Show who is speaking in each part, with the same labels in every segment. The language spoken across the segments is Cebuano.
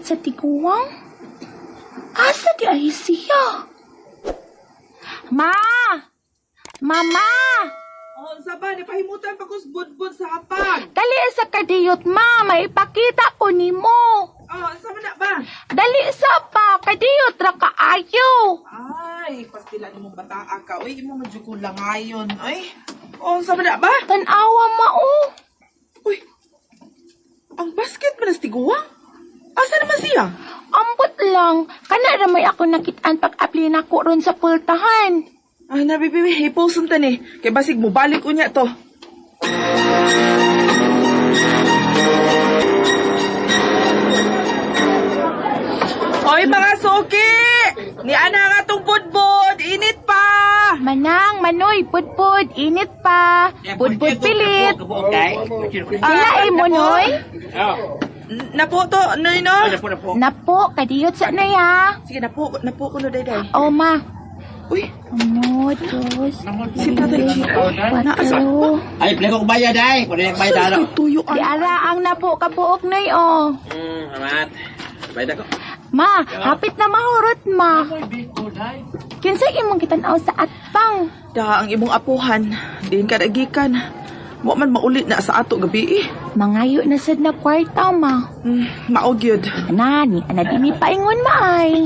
Speaker 1: basket sa tiguang? Asa di ay siya? Ma! Mama!
Speaker 2: Oh, unsa ba napahimutan pa ko sa budbud sa hapag.
Speaker 1: Dali sa kadiyot, ma! Maipakita ko nimo.
Speaker 2: Oh, unsa man na ba?
Speaker 1: Dali sa pa! Kadiyot ra kaayo!
Speaker 2: Ay, pastila nimong bataa ka. Uy, imo man jud ko langayon. Ay. Oh, unsa man na ba?
Speaker 1: Tanawa, ma, oh!
Speaker 2: Uy. Ang basket man sa tiguang. Asa naman siya?
Speaker 1: Ambot lang. Kana ra may ako nakitaan pag-apply nako ron sa pultahan.
Speaker 2: Ah, na bibi, hiposon ta ni. Kay basig mo balik unya to. Oy, mga suki! Ni ana nga tong budbud, init pa!
Speaker 1: Manang, manoy, pudpud, init pa. Pudpud pilit. Sila imo, noy.
Speaker 2: Napo to, noy no?
Speaker 1: Napo, kadiyot sa naya.
Speaker 2: Sige, napo, napo ko no, day.
Speaker 1: O, ma.
Speaker 2: Uy,
Speaker 1: Uno, dos,
Speaker 2: si tatay. Naasa
Speaker 1: kwatro.
Speaker 3: Ay, play ko bayad ay. Kunin ang bayad
Speaker 2: Sus,
Speaker 3: ano.
Speaker 2: kay tuyo
Speaker 1: Di
Speaker 2: ang...
Speaker 1: ara ang napo kabuok, noy, oh.
Speaker 3: Amat. Bayad ako.
Speaker 1: Ma, hapit na mahurot, ma. Kinsa imong gitan-aw sa atpang?
Speaker 2: Da, ang imong apuhan. Diin ka nagikan. Wa man maulit na sa ato gabi eh.
Speaker 1: Mangayo na sad na kwarta, ma.
Speaker 2: Mao gyud.
Speaker 1: Nani, ana dinhi paingon, ma, ay.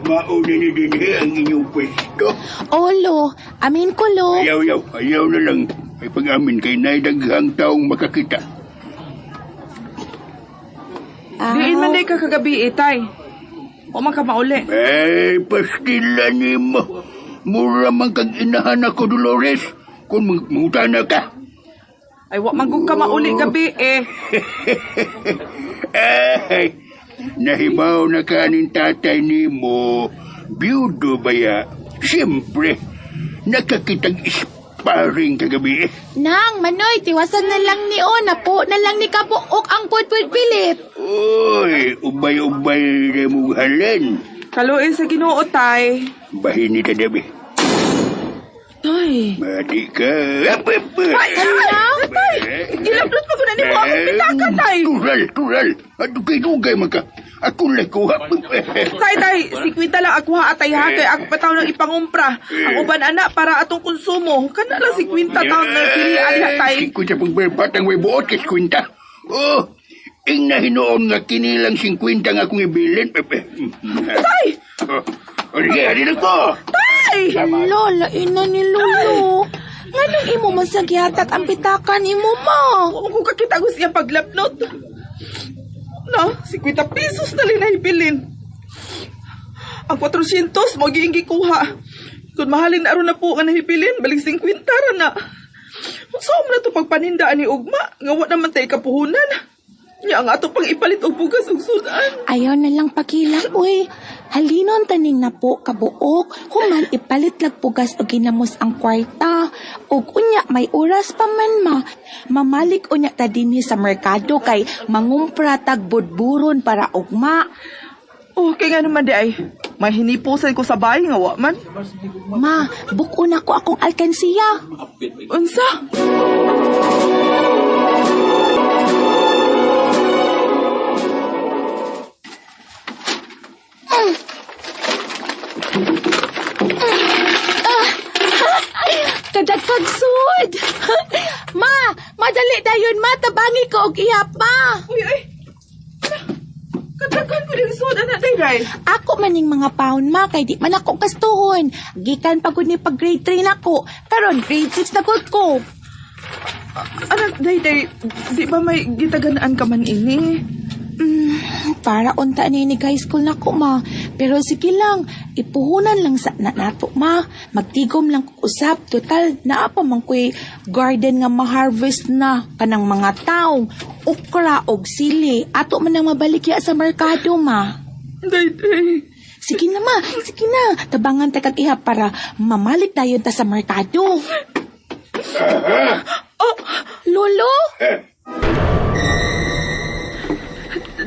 Speaker 4: Mauna na din eh ang inyong pwesto.
Speaker 1: Olo, amin ko, lo.
Speaker 4: Ayaw, ayaw, ayaw na lang. Ay pag-amin kay nay daghang taong makakita.
Speaker 2: Diin man day ka kagabi eh, tay. Wa man ka mauli.
Speaker 4: Ay, pastila ni mo. Mura man kag inahan ako, Dolores. Kung mangutana ka.
Speaker 2: Ay, wa man gud ka mauli gabi eh.
Speaker 4: Ay, nahibaw na kanin tatay ni mo. Biyudo ba ya? Siyempre, nakakitang sparring kagabi eh.
Speaker 1: Nang, Manoy, tiwasan na lang ni O. Napo na lang ni Kabuok ang pudpud pilit.
Speaker 4: Uy, ubay-ubay na mong halin.
Speaker 2: Kaluin sa Ginoo, tay.
Speaker 4: Bahini ta dabi.
Speaker 2: Tay.
Speaker 4: Mati ka.
Speaker 2: Ay,
Speaker 1: Ano?
Speaker 2: tay. Gilablot pa ko na nimo akong pitaka, tay.
Speaker 4: Tural, tural. At dugay-dugay man ka. Ako lang kuha.
Speaker 2: Tay, tay, 50 lang ako ha, atay ha, kay ako pa taon ng ipangumpra. Ang uban ana para atong konsumo. Kana lang 50 taon na pilian ha, tay.
Speaker 4: 50 pang batang may buot kay 50. Oh, ing na hinuon nga kinilang 50 nga akong ibilin.
Speaker 2: Tay!
Speaker 4: Oh, sige, halin ko.
Speaker 2: Tay!
Speaker 1: Lola, ina ni Lolo. Nganong imo man sa gihatag ang pitakan imo ma?
Speaker 2: Wa ko kakita ko siya paglapnot. No, 50 pesos na lang nahibilin. Ang 400 mo giing gikuha. Kung mahalin na aron na po nga nahibilin, balik 50 ra na. Unsa man na to pagpanindaan ni Ugma? Nga wa naman tay kapuhunan. Nya ang ato pang ipalit og bugas ug sudan.
Speaker 1: Ayaw na lang pakilang, uy. Halinon taning na po kabuok. Human ipalit lag pugas og ginamos ang kwarta. Og unya may oras pa man ma. Mamalik unya ta dinhi sa merkado kay mangumpra tag budburon para ugma.
Speaker 2: Oh, kay nga naman di ay. May hinipusan ko sa bahay nga wa man.
Speaker 1: Ma, buk-on ako akong alkansiya.
Speaker 2: Unsa?
Speaker 1: Kadagkag sud. Ma, madali dayon ma, tabangi ko og ihap ma.
Speaker 2: Uy, ay. Kadaghan ko ning sudan na day.
Speaker 1: Ako man ning mga pound ma kay di man ako kastuhon. Gikan pa gud ni pag grade 3 nako. Karon grade 6 na gud ko.
Speaker 2: Anak, day day, di ba may gitaganaan ka man ini?
Speaker 1: Para unta ni ni high school nako ma. Pero sige lang, ipuhunan lang sa na nato ma. Magtigom lang kog usap. Total naa pa man ko'y garden nga ma-harvest na kanang mga taong okra og sili. Ato man ang mabaligya sa merkado ma.
Speaker 2: Day day.
Speaker 1: Sige na ma, sige na. Tabangan ta kag iha para mamalik tayo ta sa merkado.
Speaker 2: Oh,
Speaker 1: Lolo?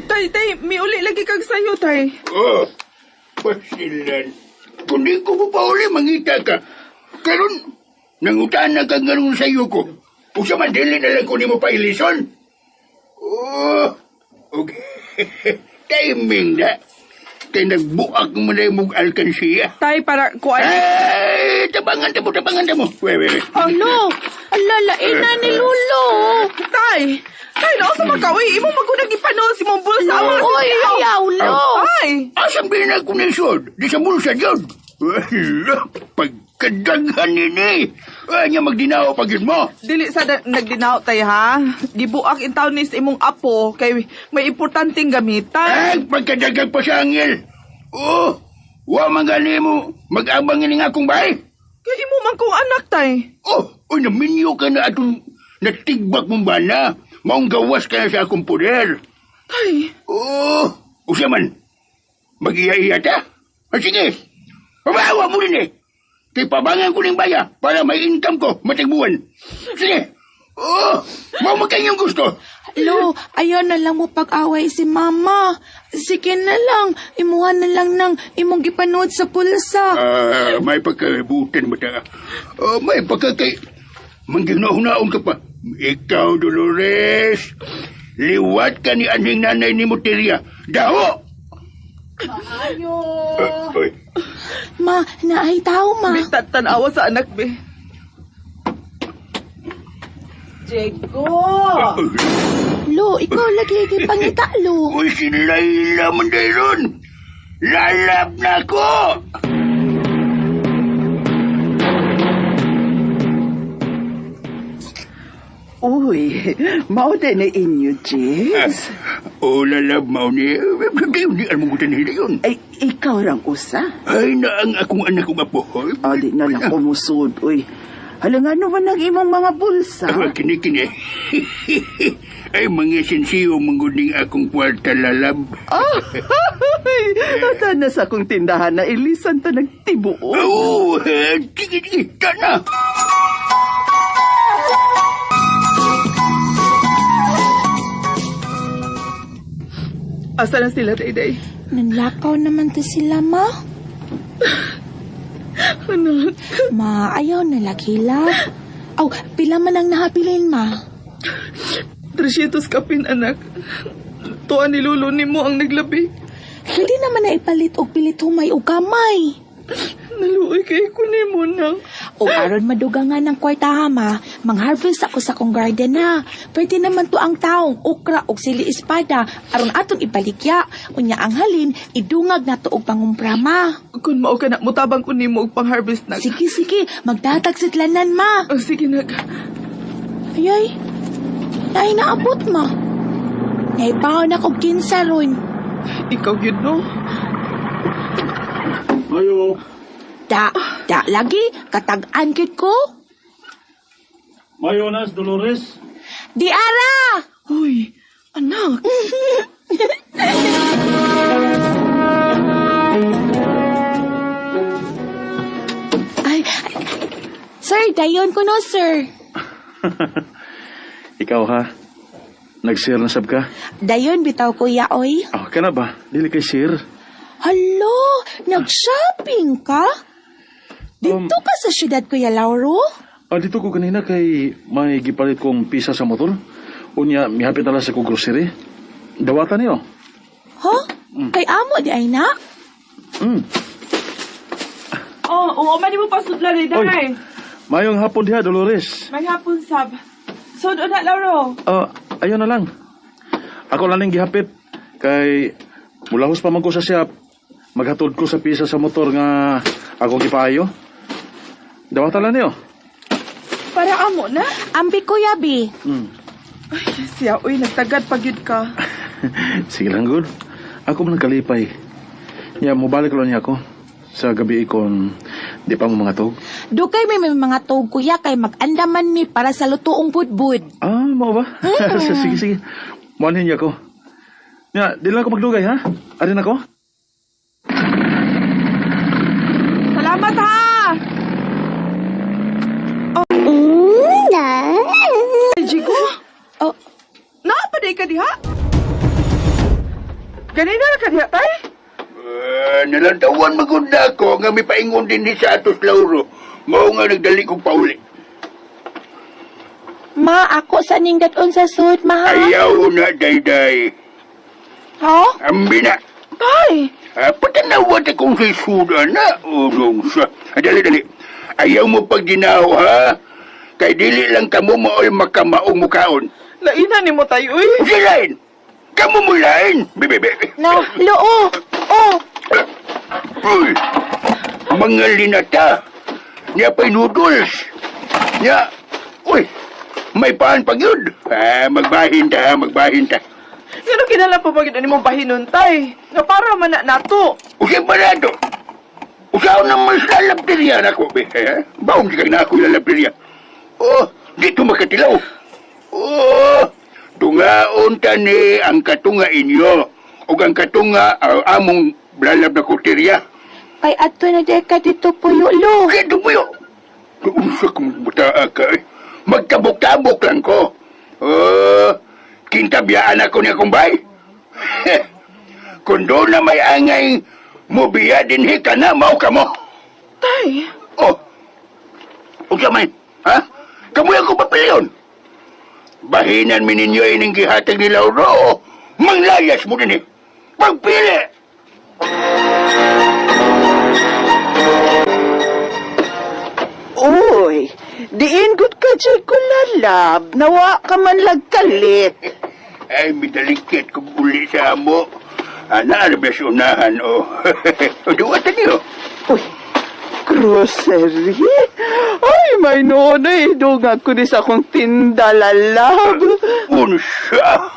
Speaker 2: Tay, tay, miuli lagi kag sayo, tay.
Speaker 4: Oh, pasilan. Kung di ko pa uli, mangita ka. Karon, nangutan na kang ganun sa iyo ko. Usa man dili na lang ko nimo pailison. Oh, okay. Timing na. Kay nagbuak mo na yung alkansiya.
Speaker 2: Tay, para kuan.
Speaker 4: Ay, tabangan ta mo, tabangan ta mo. Wait, wait, wait.
Speaker 1: Alo, ala, lain na ni Lolo.
Speaker 2: Tay! Tay, nausa man ka, uy! Imo magunang ipanood si mong bulsa. Ang mga
Speaker 1: Uy,
Speaker 2: sintiyaw.
Speaker 1: ayaw, lo.
Speaker 2: Tay!
Speaker 4: Asam din na ako nisod? Di sa bulsa yun. Pagkadaghan nini. Ay, nga magdinaw pag yun mo.
Speaker 2: Dili sa nagdinaw tay ha. Gibuak in town ni sa imong apo kay may importanteng gamitan.
Speaker 4: Ay, pagkadaghan pa sa angel. Oh, wa man gani mo. Mag-abang ini nga akong bahay.
Speaker 2: Kay imo man kong anak tay.
Speaker 4: Oh, uy, naminyo ka na atong natigbak mong bana. Maong gawas ka na sa akong poder.
Speaker 2: Tay,
Speaker 4: Oh, usa man. Mag-iya-iya ta. Ah, sige, pabawa mo rin eh. Kay pabangan ko ng baya para may income ko matagbuwan. Sige. Oh, mao yung gusto.
Speaker 1: Lo, ayaw na lang mo pag-away si mama. Sige na lang, imuha na lang ng imong gipanood sa pulsa.
Speaker 4: Ah, may pagkabutan mo ta. Oh, may pagkakay... Mangginahunaon ka pa. Ikaw, Dolores. Liwat ka ni aning nanay ni Moteria. Daho! Maayo! Oy.
Speaker 1: Ma, naay tao, ma.
Speaker 2: may tanawa sa anak be. Diego!
Speaker 1: Lo, ikaw lagi gipangita, lo.
Speaker 4: Uy, si Laila man dahil Lalab na ako!
Speaker 5: Uy, mao din na inyo, Jigs.
Speaker 4: O, lalab mao ni... Hindi, alam mo gutan nila yun.
Speaker 5: Ay, ikaw rang usa.
Speaker 4: Ay, na ang akong anak kong apo.
Speaker 5: O, di na lang kumusod, uy. Hala nga naman ang imong mga bulsa.
Speaker 4: Ah, kini, kini. Ay, mga sensiyo, mangguding akong kwarta lalab.
Speaker 5: Ah, ata na sa akong tindahan na ilisan ta nagtibuo.
Speaker 4: Oo, eh, sige, sige, tana.
Speaker 2: Asa na sila day day?
Speaker 1: Nanlakaw naman to sila, ma.
Speaker 2: Anak,
Speaker 1: Ma, ayaw na lagi, love. Aw, pila man ang nahabilin, ma.
Speaker 2: 300 kapin anak. Tuwa ni Lolo nimo ang naglabi.
Speaker 1: Pwede naman na ipalit og pilit humay og kamay.
Speaker 2: Naluoy kay ko nimo na.
Speaker 1: O aron madugangan ng kwarta ha, ma, mangharvest ako sa kong garden ha. Pwede naman to ang taong okra og sili espada aron atong ibaligya. Unya ang halin, idungag na to og pangumpra, ma.
Speaker 2: Kung mao ka na, mutabang ko nimo og pang-harvest nag.
Speaker 1: Sige, sige, magdatag sitlanan, ma.
Speaker 2: Oh, sige nag.
Speaker 1: Ay, ay, ay naabot, ma. Naipaon ako kinsa ron.
Speaker 2: Ikaw gyud no.
Speaker 4: Ayo.
Speaker 1: Da, da lagi, katag-an gyud ko.
Speaker 6: Mayonas, Dolores.
Speaker 1: Di ara!
Speaker 2: Uy, anak.
Speaker 1: Ay, ay, sir, dayon ko no, sir.
Speaker 6: Ikaw ha? Nag-share na sab ka?
Speaker 1: Dayon bitaw kuya, oy.
Speaker 6: Oh, ka na ba? Dili kay share.
Speaker 1: Hala, nag-shopping ka? Dito ka sa syudad, Kuya Lauro?
Speaker 6: Ah, dito ko kanina kay may gipalit kong pisa sa motor. Unya, mihapit na lang sa kong grocery. Dawatan niyo.
Speaker 1: Huh? Kay amo di ay na?
Speaker 2: Oh, oo, man mo pasudla day
Speaker 6: Oy.
Speaker 2: day.
Speaker 6: Mayong hapon diha, Dolores.
Speaker 2: May hapon sab. Sud na Lauro.
Speaker 6: Ah, ayun na lang. Ako lang ning gihapit. Kay mulahos pa man ko sa shop. Maghatod ko sa pisa sa motor nga ako gipaayo. Dawatan lang niyo.
Speaker 2: Para amo na.
Speaker 1: Ambi, Kuya B.
Speaker 2: Ay, siya, uy, nagtagad pa gyud ka.
Speaker 6: Sige lang, good. Ako man kalipay. Ya, mobalik lang niya ako. Sa gabi ikon, di pa mo mga tog.
Speaker 1: Dugay may mga tog, kuya, kay mag-andaman mi para sa lutoong budbud.
Speaker 6: Ah, mao ba? Sige, sige. Muanhin niya ako. Ya, di lang ako magdugay, ha? Arin ako?
Speaker 2: Salamat ha. Oh. Ay, Jigo.
Speaker 1: Oh,
Speaker 2: Naa pa day ka diha? Ganina ra ka diha, tay?
Speaker 4: Ah, nalantawan magunda ako nga may paingon din ni sa atos Lauro. Mao nga nagdali kong pauli.
Speaker 1: ma, ako sa ninggaton sa sud, ma. ha?
Speaker 4: Ayaw na, dayday.
Speaker 1: Ha?
Speaker 4: Ambi na.
Speaker 2: Tay!
Speaker 4: Ah, patanawa ta kung sa suda na. Urong sa. Ah, dali, dali. Ayaw mo pag ginaw, ha? Kay dili lang kamo maoy makamaong mukaon.
Speaker 2: Laina ni mo tayo, uy.
Speaker 4: Usa lain. Kamo mo lain. Bibi, bibi.
Speaker 1: Na, loo. Oh,
Speaker 4: Uy! Mga linata. Niya pa'y noodles. Niya. Uy! May paan pag yun. Ah, magbahin ta, ha? Magbahin ta.
Speaker 2: Ngano kinahanglan pa ba gyud ani mo bahinon, tay? Nga para man na nato.
Speaker 4: Usay parado. Usaw na mas lalaptirya na ko. Eh, baong siya na ako lalaptirya. Oh, dito makatilaw. Oh, tungaon tani ang katunga inyo. O ang katunga ang among lalab na kutirya.
Speaker 1: kay adto na di ka dito puyo, lo.
Speaker 4: Kaya tumayo. Unsa kong butaa ka eh. Magtabok-tabok lang ko. Oh, kintabyaan ako niya kumbay. Kung doon na may angay, mubiya din ka na, mao ka mo.
Speaker 2: Tay!
Speaker 4: Oh, unsa man, ha? Kamu ako papilion. Bahinan mi ninyo ining gihatag ni Lauro o manglayas mo din eh. Pagpili!
Speaker 5: Uy, diin gud ka jay kulalab. Nawa ka man lagkalit.
Speaker 4: Ay, midalikit kong uli sa amo. Ana, ano ba sa unahan, oh. Duwatan niyo.
Speaker 5: Uy, grocery? Ay, may noon ay dugag ko di sa akong tinda lalab.
Speaker 4: Unsa!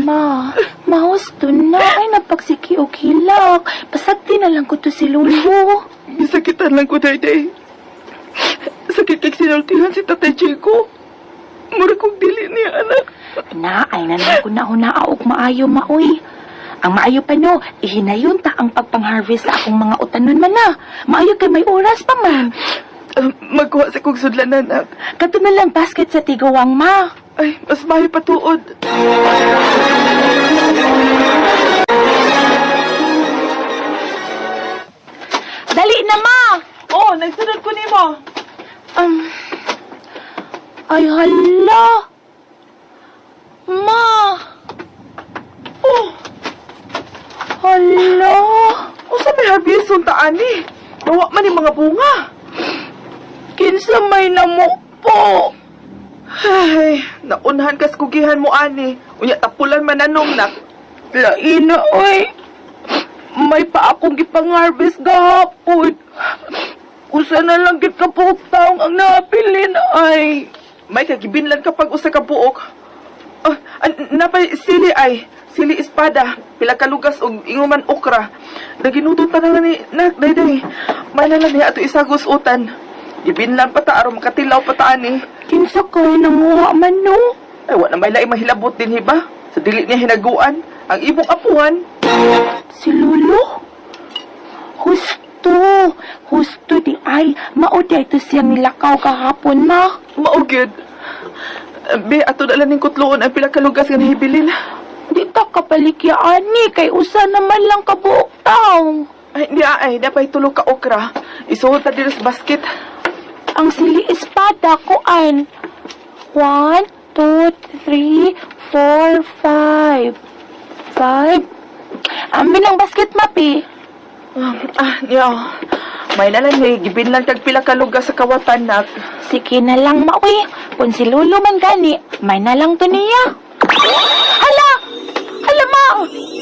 Speaker 1: Ma, mahusto na. Ay, napagsiki og hilak. Pasagti na lang ko to si Lolo.
Speaker 2: Gisakitan lang ko, day-day. Sakit kay sinultihan si Tatay Chico. Mura kong dili niya, anak.
Speaker 1: Na, ay na lang ko na hunaa og maayo maoy. Ang maayo pa no, ihinayon ta ang pagpang-harvest sa akong mga utanon man na. Maayo kay may oras pa man.
Speaker 2: Magkuha sa kong sudlanan, anak.
Speaker 1: Kadto na lang basket sa tigawang ma.
Speaker 2: Ay, mas maayo patuod.
Speaker 1: Dali na ma.
Speaker 2: Oh, nagsunod ko nimo.
Speaker 1: Ay hala. Ma.
Speaker 2: Oh,
Speaker 1: Hala.
Speaker 2: usa may harvest unta ani. Nawa man yung mga bunga.
Speaker 1: Kinsa may namupo.
Speaker 2: Ay, naunhan kas kugihan mo ani. Unya tapulan man anong nak.
Speaker 1: Laina oy. May pa akong gipang-harvest gahapon. Usa na lang gid ka buok taong ang naapilin ay.
Speaker 2: May kagibinlan kapag usa ka buok. Oh, napay sili ay, sili espada, pila ka lugas og inguman okra. Naginuto ta na lang ni nak dayday. May na lang niya ato isagos utan. Gibinlan pa ta aron makatilaw pa ta ani.
Speaker 1: Kinsa kay nanguha man no?
Speaker 2: Ay wa na may laing mahilabot din hiba. Sa dili niya hinaguan ang imong apuhan.
Speaker 1: Si Lolo? Husto! Husto di ay. Mao di ito siyang nilakaw kahapon ma.
Speaker 2: Mao gyud. Be, ato na lang ning kutloon ang pila ka lugas nga nahibilin.
Speaker 1: Di ta kapalikya ani kay usa naman lang kabuok taong.
Speaker 2: Ay, di ay, napay tulo ka okra. Isuot ta diri sa basket.
Speaker 1: Ang sili espada kuan. 1, 2, 3, 4, 5. 5. Amin ang basket mapi.
Speaker 2: Niya. May na lang ni gibinlan kag pila ka lugas sa kawatan nak.
Speaker 1: Sige na lang maoy. Kung si Lolo man gani, may na lang to niya. Hala! Hala ma!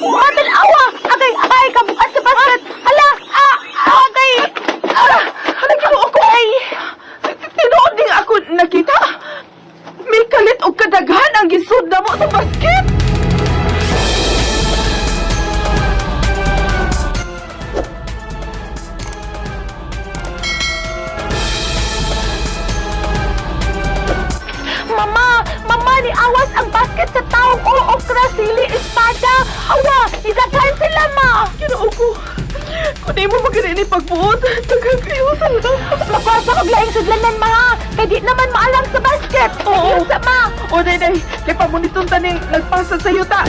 Speaker 1: Matalawa! Agay, agay, kabukas sa basket! Hala! Ah, agay! Ah,
Speaker 2: Hala, Ginoo ko.
Speaker 1: Ay!
Speaker 2: Tinuod ding ako nakita. May kalit og kadaghan ang gisud na mo sa basket.
Speaker 1: Mama! Mama, ni awas ang basket sa taong o okra, sili, espada! Awa! Isaghan sila, ma!
Speaker 2: Ginoo ko. Kung di mo magani ni pagbuot, daghan kayo sa salamat.
Speaker 1: Magkwasa og laing sudlanan, ma! Kay di naman maalam sa basket!
Speaker 2: Oo.
Speaker 1: Sa ma!
Speaker 2: O, day, day. Kay pamuniton ta ning nagpasa sa yuta.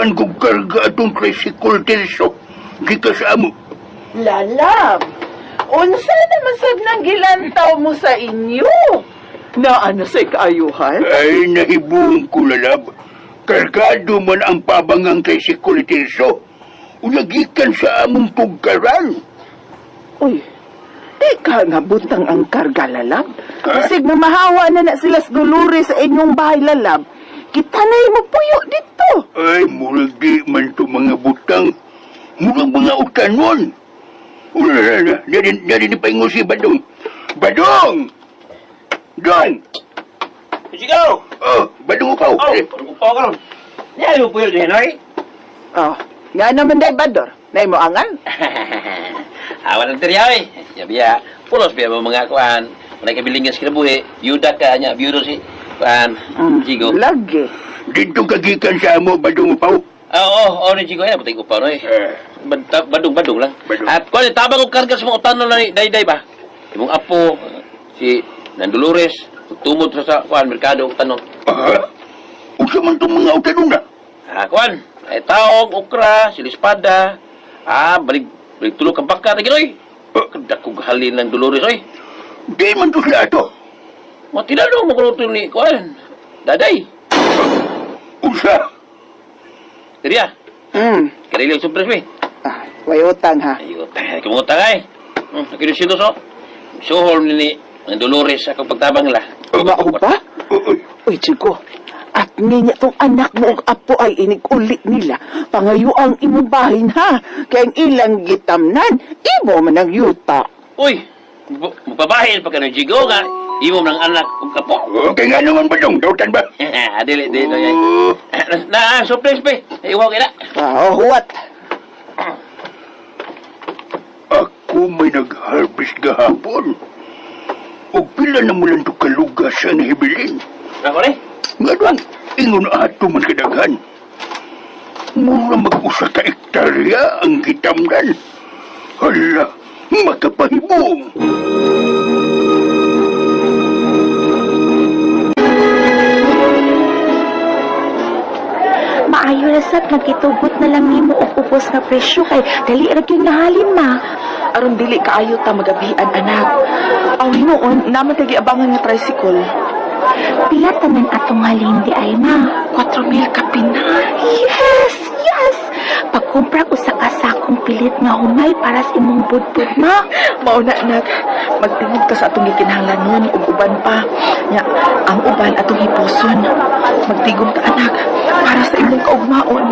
Speaker 4: Daghan kong karga atong tricycle Tirso. Gikan sa amo.
Speaker 5: Lalab, unsa naman sad nang gilantaw mo sa inyo? Na ano sa kaayuhan?
Speaker 4: Ay, nahibuong ko lalab. Kargado man ang pabangang tricycle ni Tirso. Unagikan sa among tugkaran.
Speaker 5: Uy, di ka nga buntang ang karga, lalab. Basig mamahawa na na sila sa Dolores sa inyong bahay, lalab. Kita na mo puyo dito.
Speaker 4: Ay, murag di man to mga butang. Murag mga utanon. Ula, la, la. Dari ni paingon si Badong. Badong! Dong!
Speaker 3: Sigaw!
Speaker 4: Oh, Badong upaw.
Speaker 3: Oh, upaw ka ron. Niya mo puyo din, oy.
Speaker 5: Oh, nga naman day, Bador. Nay mo angal?
Speaker 3: Awan ang teriya, oy. Ya biya, pulos biya mo mga kuan. Wala kabilingan sa kinabuhi. Yuda ka niya, biyudo si kuan. Jigo.
Speaker 5: Lagi.
Speaker 4: Dito kagikan sa amo, Badong upaw.
Speaker 3: Ah, oo, oo, ni Jigo. Ay, putay ko pa, oy.
Speaker 4: Eh,
Speaker 3: Badong, badong lang.
Speaker 4: Badong.
Speaker 3: At kuan, tabang og karga sa mga utanon na ni Dayday ba? Imong apo, si Nandolores, tumod sa kuan, merkado og tanom.
Speaker 4: ah, unsa man tong mga utanon na?
Speaker 3: Ah, kuan, ay taong, okra, silispada. Ah, balik, balik tulog kang baka, tagin, oy. Kadakog halin ng Dolores, oy.
Speaker 4: Di man to sila ato.
Speaker 3: Matinalo mo kuno ni kuan. Daday.
Speaker 4: Unsa?
Speaker 3: Diriya, kanila yung surprise, oy.
Speaker 5: Ah, way utang ha.
Speaker 3: Ayo, tayo kumutang ay. Nakinusin so. Suhol ni ni Dolores akong pagtabang la.
Speaker 5: Mao ba?
Speaker 4: Uy,
Speaker 5: Uy, Chico. At ninya tong anak mo og apo ay inig-uli nila. Pangayo ang imong bahin ha. Kay ang ilang gitamnan, imo man ang yuta.
Speaker 3: Uy, magpabahin pa ka ng jigo nga. Imo ng anak ug kapo.
Speaker 4: Okay nga naman, Badong. Dautan ba?
Speaker 3: Dili, dili, dili.
Speaker 4: Oh,
Speaker 3: Na, surprise, pe. Iwaw kay na.
Speaker 5: Ah, oh, what?
Speaker 4: Ako may nag-harvest gahapon. O pila na mo lang to kalugas ang hibilin.
Speaker 3: Ako ni.
Speaker 4: Nga doon, ingon ato man kadaghan. Mura mag-usa ka ektarya ang gitamnan. Hala, makapahibong.
Speaker 1: Maayo na sad nagkitugot na lang nimo og ubos nga presyo kay dali ra gyud nahalin ma.
Speaker 2: Aron dili kaayo ta magabian anak. Aw hinuon naman kay giabangan nga tricycle.
Speaker 1: Pila tanan atong halin di ay ma.
Speaker 2: 4,000 kapina.
Speaker 1: Yes, yes. Pagkumpra ko sa kasakong pilit nga humay para sa imong budbud ma.
Speaker 2: Mao na anak, magtingog ta sa atong gikinahanglanon ug uban pa. Nya, ang uban atong hipuson. Magtigom ta anak para sa imong kaugmaon.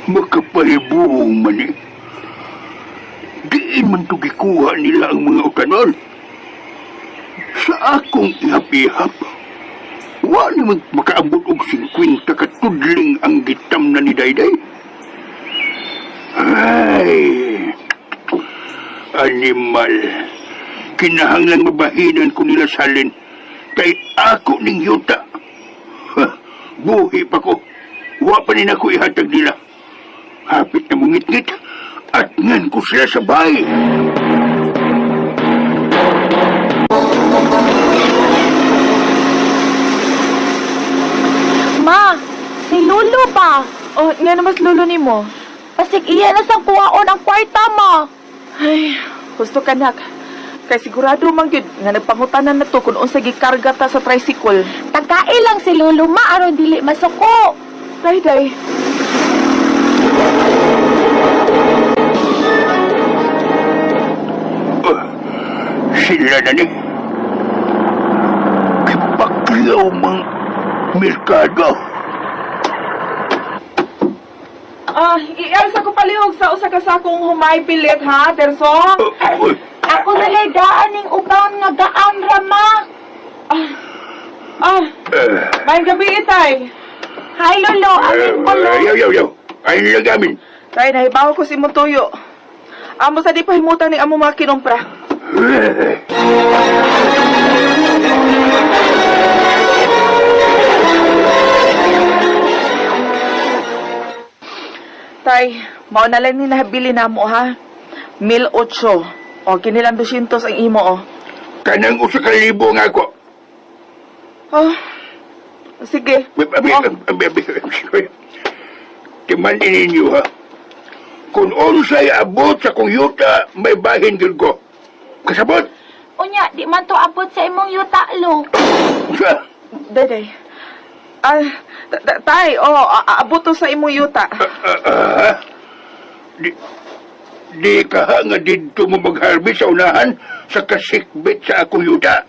Speaker 4: Makapahibong man eh. Diin man to gikuha nila ang mga utanon. Sa akong ihap-ihap, wa ni mag makaabot og 50 ka tudling ang gitam na ni Dayday. Ay, animal. Kinahanglang mabahinan ko nila salin kay ako ning yuta. Ha, buhi pa ko. Wa pa ni nako ihatag nila. Hapit na mungit-ngit at ngan ko sila sa bahay.
Speaker 1: Ma, si Lolo ba?
Speaker 2: Oh, nga naman lolo nimo.
Speaker 1: Pasig iya na sang kuwaon ang kwarta ma.
Speaker 2: Ay, gusto ka nak. Kay sigurado man gyud nga nagpangutanan na to kung unsa gikarga ta sa tricycle.
Speaker 1: Tagae lang si Lolo ma aron dili masuko.
Speaker 2: Dayday.
Speaker 4: Sila na ni. Kipakliyaw mang merkado.
Speaker 2: Ah, iarsa ko palihog sa usa ka sakong humay pilit ha, Terso.
Speaker 4: Oh, uy,
Speaker 1: Ako na lay daan ning uban nga gaan ra ma.
Speaker 2: Ah,
Speaker 4: eh,
Speaker 2: may gabi itay.
Speaker 1: Hi Lolo, amin ko lo.
Speaker 4: yaw, yaw, yaw. Ay lagamin.
Speaker 2: Tay, nahibaw ko si imong tuyo. Amo sa di pahimutan ni amo mga kinumpra.
Speaker 4: Eh,
Speaker 2: Tay, mao na lang ni nabili namo ha. 1,008. O kinilang 200 ang imo o.
Speaker 4: Kanang 1,000 nga ako.
Speaker 2: Ah, sige.
Speaker 4: Abi, abi, abi, abi. Timan ninyo ha. Kung unsay abot sa kong yuta, may bahin gyud ko. Kasabot?
Speaker 1: Unya, di man to abot sa imong yuta, lo.
Speaker 4: Usa.
Speaker 2: Dayday. Ah, tay, oh, abot to sa imong yuta.
Speaker 4: Ah, di, di ka ha nga didto mo mag-harvest sa unahan sa kasikbit sa akong yuta.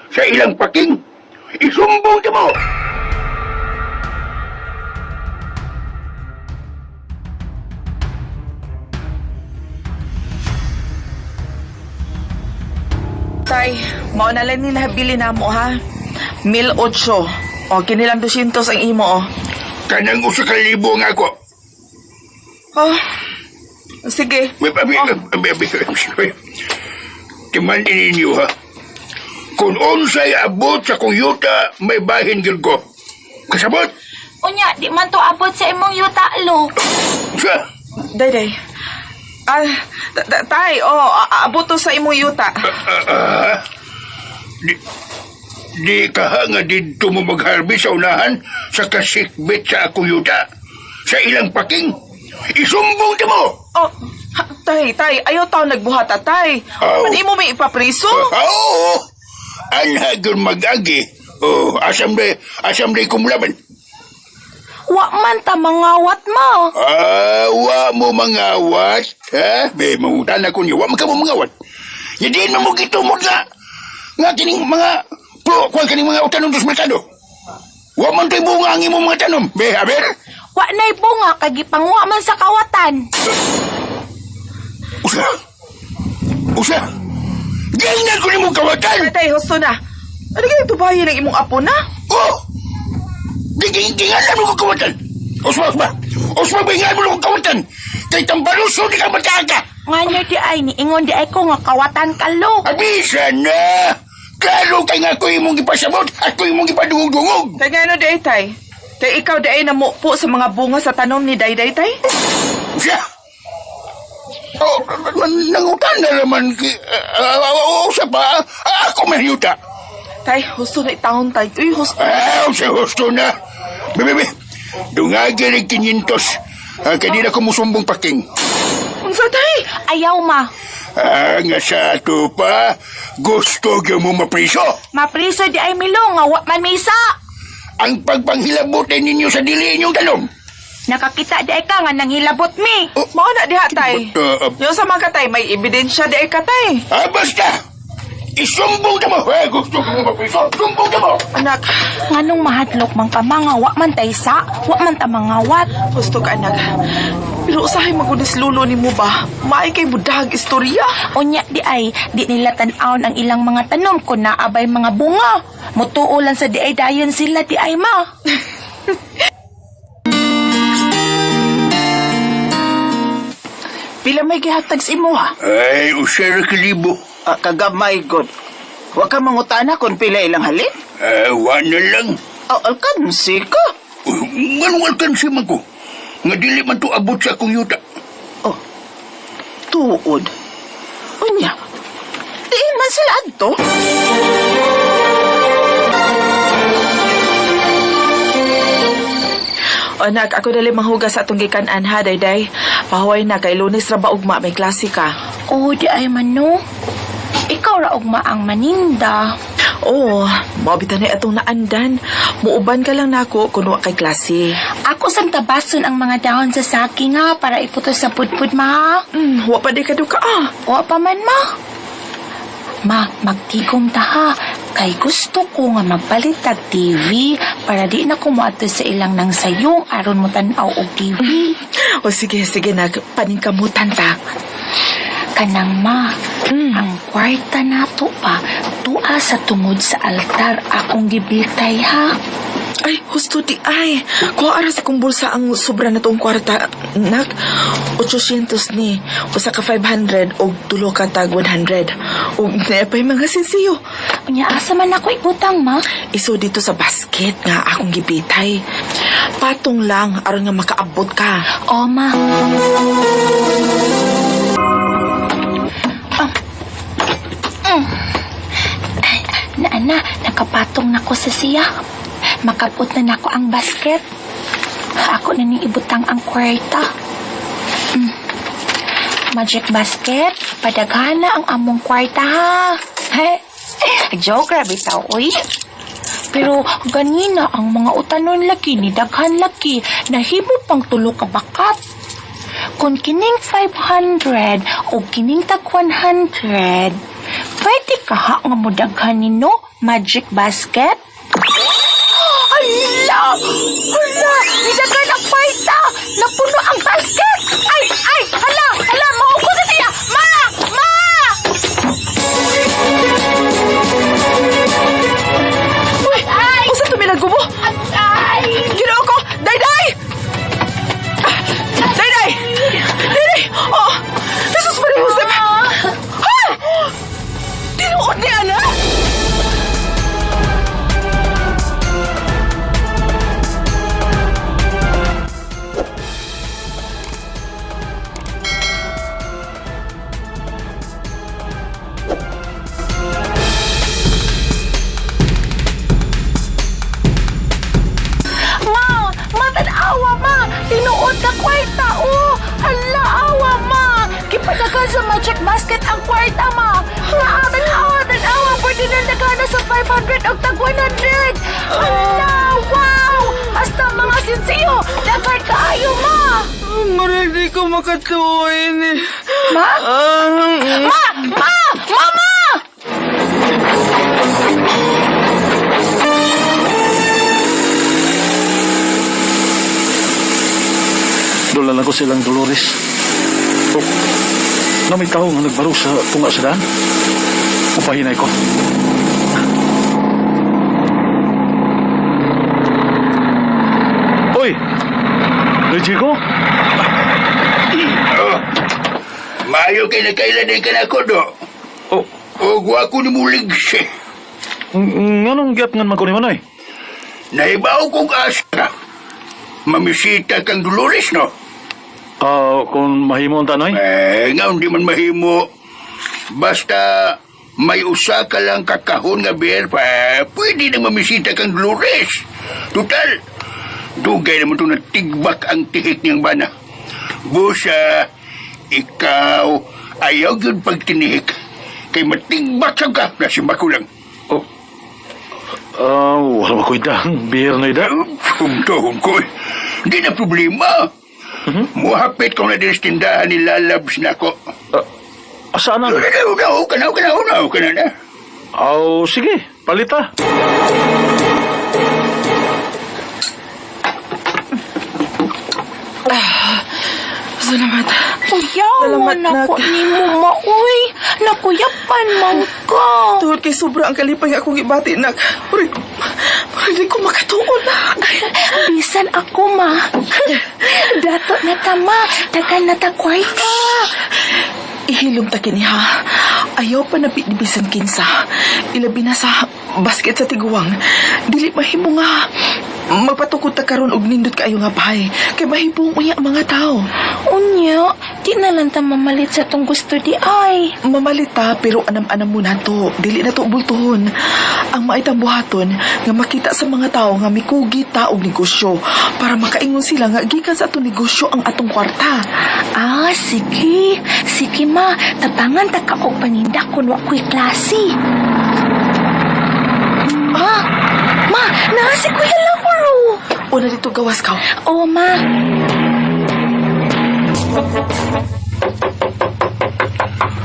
Speaker 4: Sa ilang paking. Isumbong ka mo!
Speaker 2: Tay, mao na lang nila bili na mo ha. 1,008. O, kinilang 200 ang imo, oh.
Speaker 4: Kanang 1,000 nga ako.
Speaker 2: Ah, sige.
Speaker 4: Abi, abi, abi, abi. Timan ninyo ha. Kung unsay abot sa kong yuta, may bahin gyud ko. Kasabot?
Speaker 1: Unya, di man to abot sa imong yuta, lo.
Speaker 4: Usa.
Speaker 2: Dayday. Ah, tay, oh, abot to sa imong yuta.
Speaker 4: Ah, di, di ka ha nga didto mo mag-harvest sa unahan sa kasikbit sa akong yuta. Sa ilang paking. Isumbong ka mo!
Speaker 2: Oh, ha, tay, tay, ayaw tao nagbuhat, ah, tay.
Speaker 4: Aw.
Speaker 2: Ano imo may ipapriso?
Speaker 4: Oo! Anha gyud mag-agi. Oh, asam day, asam day kumulaban.
Speaker 1: Wa man ta mangawat mo.
Speaker 4: Ah, wa mo mangawat, ha? Be, mangutan ako niyo. Wa man ka mo mangawat. Ya diin man mo gitumod nga. Nga kining mga pro, kuan kining mga utanom dos merkado. Wa man to'y bunga ang imong mga tanom. Be, aber.
Speaker 1: Wa na'y bunga kay gipanguha man sa kawatan.
Speaker 4: Usa. Usa. Gainan ko nimong kawatan.
Speaker 2: Tay, tay, husto na. Ano kayo tubayin ang imong apo na?
Speaker 4: Oh! Gigingan mo ko kawatan. Usma, usma. Usma, bingan mo ko kawatan. Kay tambaluso di ka mataaga.
Speaker 1: Nga di ay niingon di ay ko nga kawatan ka, lo.
Speaker 4: Abisa na! Klaro kay nga ako imong gipasabot, ako imong gipadungog-dungog.
Speaker 2: Kay nga ano di ay, tay? Kay ikaw di ay namupo sa mga bunga sa tanom ni Dayday, tay?
Speaker 4: Siya! Oh, nangutan na naman ki... Usa pa, ako may yuta.
Speaker 2: Tay, husto na itahon, tay. Uy, husto.
Speaker 4: Ah, usa husto na. Be, be, be. Dungagi rin 500. Ah, kay di na ko musumbong paking.
Speaker 2: Unsa, tay?
Speaker 1: Ayaw ma.
Speaker 4: Ah, nga sa ato pa, gusto gyud mo mapriso.
Speaker 1: Mapriso di ay milo nga wa man misa.
Speaker 4: Ang pagpanghilabot ay ninyo sa dili inyong tanom.
Speaker 1: Nakakita di ay ka nga nanghilabot mi.
Speaker 2: Mao na diha, tay.
Speaker 4: Uh,
Speaker 2: Yung sa mga katay, may ebidensya di ay katay.
Speaker 4: Ah, basta! Isumbong na mo! Eh, gusto ko mo mapriso! Sumbong na mo!
Speaker 2: Anak,
Speaker 1: Nganong mahadlok man ka ma nga wa man tay sa, wa man ta mangawat.
Speaker 2: husto ka, anak. Pero usahay magunis lulo ni mo ba? Maay kay budag istorya.
Speaker 1: Unya di ay di nila tan-awon ang ilang mga tanom kun naabay mga bunga. Mutuo lang sa di ay dayon sila di ay ma.
Speaker 5: Pila may gihatag sa imo ha?
Speaker 4: Ay, 1,000.
Speaker 5: Ah, kagamay god. Wa ka mangutana kung pila ilang halin?
Speaker 4: Ah, wa na lang.
Speaker 5: Oh, alkansi ka.
Speaker 4: Nganong alkansi man ko? Nga dili man to abot sa akong yuta.
Speaker 5: Oh, tuod. Unya, diin man sila adto.
Speaker 2: Anak, ako dali manghugas sa atong gikan-an ha, Dayday. Pahuway na kay Lunes ra ba ugma may klase ka.
Speaker 1: Oo di ay man no. Ikaw ra ugma ang maninda.
Speaker 2: Oo, mao bitan ni atong naandan. Muuban ka lang nako kun wa kay klase.
Speaker 1: Ako sang tabason ang mga dahon sa saki nga para iputos sa pudpud ma.
Speaker 2: Wa pa di ka duka ah.
Speaker 1: Wa pa man ma. Ma, magtigom ta ha. Kay gusto ko nga magpalit tag TV para di na ko moadto sa ilang nang sayong aron mo tan-aw og TV.
Speaker 2: O sige, sige nag paningkamutan ta.
Speaker 1: Kanang ma, ang kwarta nato pa tuwa sa tungod sa altar akong gibitay ha.
Speaker 2: Ay, husto di ay. Kuha ara sa kong bulsa ang sobra na tong kwarta. Nak, 800 ni. Usa ka 500 og tulo ka tag 100. Og naa pa'y mga sinsiyo.
Speaker 1: Unya asa man ako ibutang ma?
Speaker 2: Iso dito sa basket nga akong gibitay. Patong lang aron nga makaabot ka.
Speaker 1: O ma. Ah. Mm. siya. Makapot na nako ang basket. Ako na ning ibutang ang kwarta. Magic basket, padaghana ang among kwarta ha. Joke ra bitaw, uy. Pero ganina ang mga utanon lagi ni daghan lagi nahimo pang tulo ka bakat. Kung kining 500 o kining tag 100, pwede ka ha nga modaghan nino magic basket? Hala! Hala! Nidaghan ang kwarta! Napuno ang basket! Ay! Ay! Hala! Hala! Mauko na siya! Ma! Ma!
Speaker 2: Uy, usa tumilag mo?
Speaker 1: Ay!
Speaker 2: Ginoo ko! Dayday! Ah, Dayday! Dayday! Oh! Jesus Maria Josep! Ha! Tinuod ni Ana?
Speaker 1: Ma! Ma, tanawa, ma! Tinuod na kwarta, oh! Hala, awa, ma! Kipadagan sa magic basket ang kwarta, ma! Ma, tanawa, tanawa! Pwede na nagana sa 500 o tag 100! Hala, wow! Hasta mga sinsiyo! Daghan kaayo, ma!
Speaker 2: Murag di ko makatuin eh.
Speaker 1: Ma?
Speaker 2: Ah,
Speaker 1: Ma! Ma! Mama!
Speaker 6: Dola lang ko silang Dolores. Oh, na may tao nga nagbaro sa tunga sa daan. Upahinay ko. Oy! Noy Chico?
Speaker 4: Oh. Maayo kay nagkailan din ka na ko, do.
Speaker 6: Oh,
Speaker 4: O wa ko ni mulig siya.
Speaker 6: nganong giyat nga man ko ni Manoy?
Speaker 4: Nahibaw kong asa. Mamisita kang Dolores, no?
Speaker 6: Ah, kung mahimo ang tanoy?
Speaker 4: Eh, nga hindi man mahimo. Basta may usa ka lang kakahon nga beer pa, pwede na mamisita kang Dolores. Total, dugay naman ito natigbak ang tihik niyang bana. Busa, ikaw, ayaw yun pagtinihik. Kay matigbak ka ka, nasimbak ko lang.
Speaker 6: Oh. Ah, wala ba ko idang beer na ida?
Speaker 4: Humtohom ko. Hindi na problema. Muhapit ko na din sa tindahan ni Lalabs na ko.
Speaker 6: Asaan na?
Speaker 4: Una, una, una, una, una, una, na.
Speaker 6: Oh, sige, palita.
Speaker 2: Salamat.
Speaker 1: Kuyaw,
Speaker 2: Salamat,
Speaker 1: nako
Speaker 2: nak.
Speaker 1: ni mo, ma, uy! Nakuyapan man ka!
Speaker 2: Tuhod kay sobra ang kalipay nga akong ibati, nak. Murag, murag di ko makatuon na.
Speaker 1: Bisan ako, ma. Dato na tama. Tagal na ta kwarta.
Speaker 2: Ihilom ta kini ha. Ayaw pa na bisan kinsa. Ilabi na sa basket sa tiguang. Dili mahimo nga magpatukod ta karon og nindot kaayo nga bahay. Kay mahibong unya ang mga tao.
Speaker 1: Unya, di na lang ta mamalit sa tong gusto di ay.
Speaker 2: Mamalita pero anam-anam mo na to. Dili na to bultuhon. Ang maitang buhaton nga makita sa mga tao nga mikugi ta og negosyo para makaingon sila nga gikan sa atong negosyo ang atong kwarta.
Speaker 1: Ah, sige. Sige, ma. Tabangan ta ka og paninda kun wa ko'y klase. Ma! Ma! Naa si Kuya Lauro!
Speaker 2: Una dito gawas ka.
Speaker 1: Oo, ma.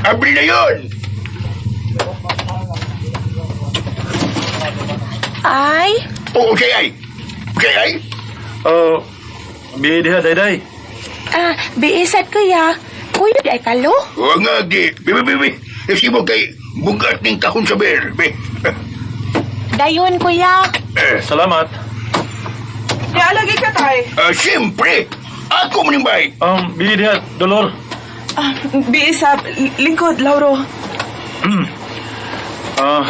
Speaker 4: Abri na yun!
Speaker 1: Ay,
Speaker 4: Oo, siya ay. Siya ay.
Speaker 6: Oh, biye diha, dayday.
Speaker 1: ah, biisad kuya. Kuya, di ay kalo?
Speaker 4: Oo nga, di. Bibi, bibi. Kasi mo kay bugat ng kahon sa beer. Be.
Speaker 1: Dayon, kuya.
Speaker 6: Salamat.
Speaker 2: Nialagi ka tay.
Speaker 4: Ah, siyempre, ako maning bay.
Speaker 6: Biye diha, Dolor.
Speaker 2: Ah, biisa, lingkod, Lauro.
Speaker 6: Ah,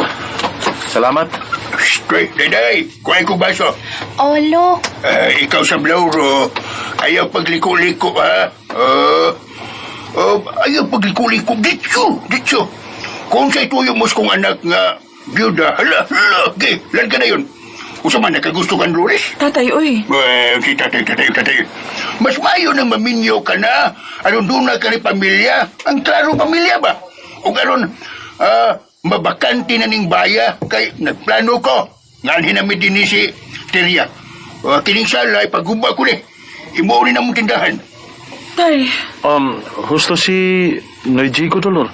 Speaker 6: salamat.
Speaker 4: Straight, daday. Kuhay ko baso.
Speaker 1: Olo.
Speaker 4: Eh, ikaw sa Blauro, ayaw pagliko-liko, ha? Ah, ah, ayaw pagliko-liko. Ditso, ditso. Kung sa ituyo mo kong anak nga, biyuda, hala, hala, okay, lan ka na yun. Usa man nakagusto kan Dolores?
Speaker 2: Tatay, uy.
Speaker 4: Eh, si tatay, tatay, tatay. Mas maayo nang maminyo ka na. Aron doon na ka ni pamilya. Ang klaro pamilya ba? O karon, mabakante na ning baya kay nagplano ko. Ngan hinamit din ni si Teria. Kining sala, ipaguba ko ni. Imo ni namong tindahan.
Speaker 2: Tay,
Speaker 6: Husto si Noy Jigo, Dolor.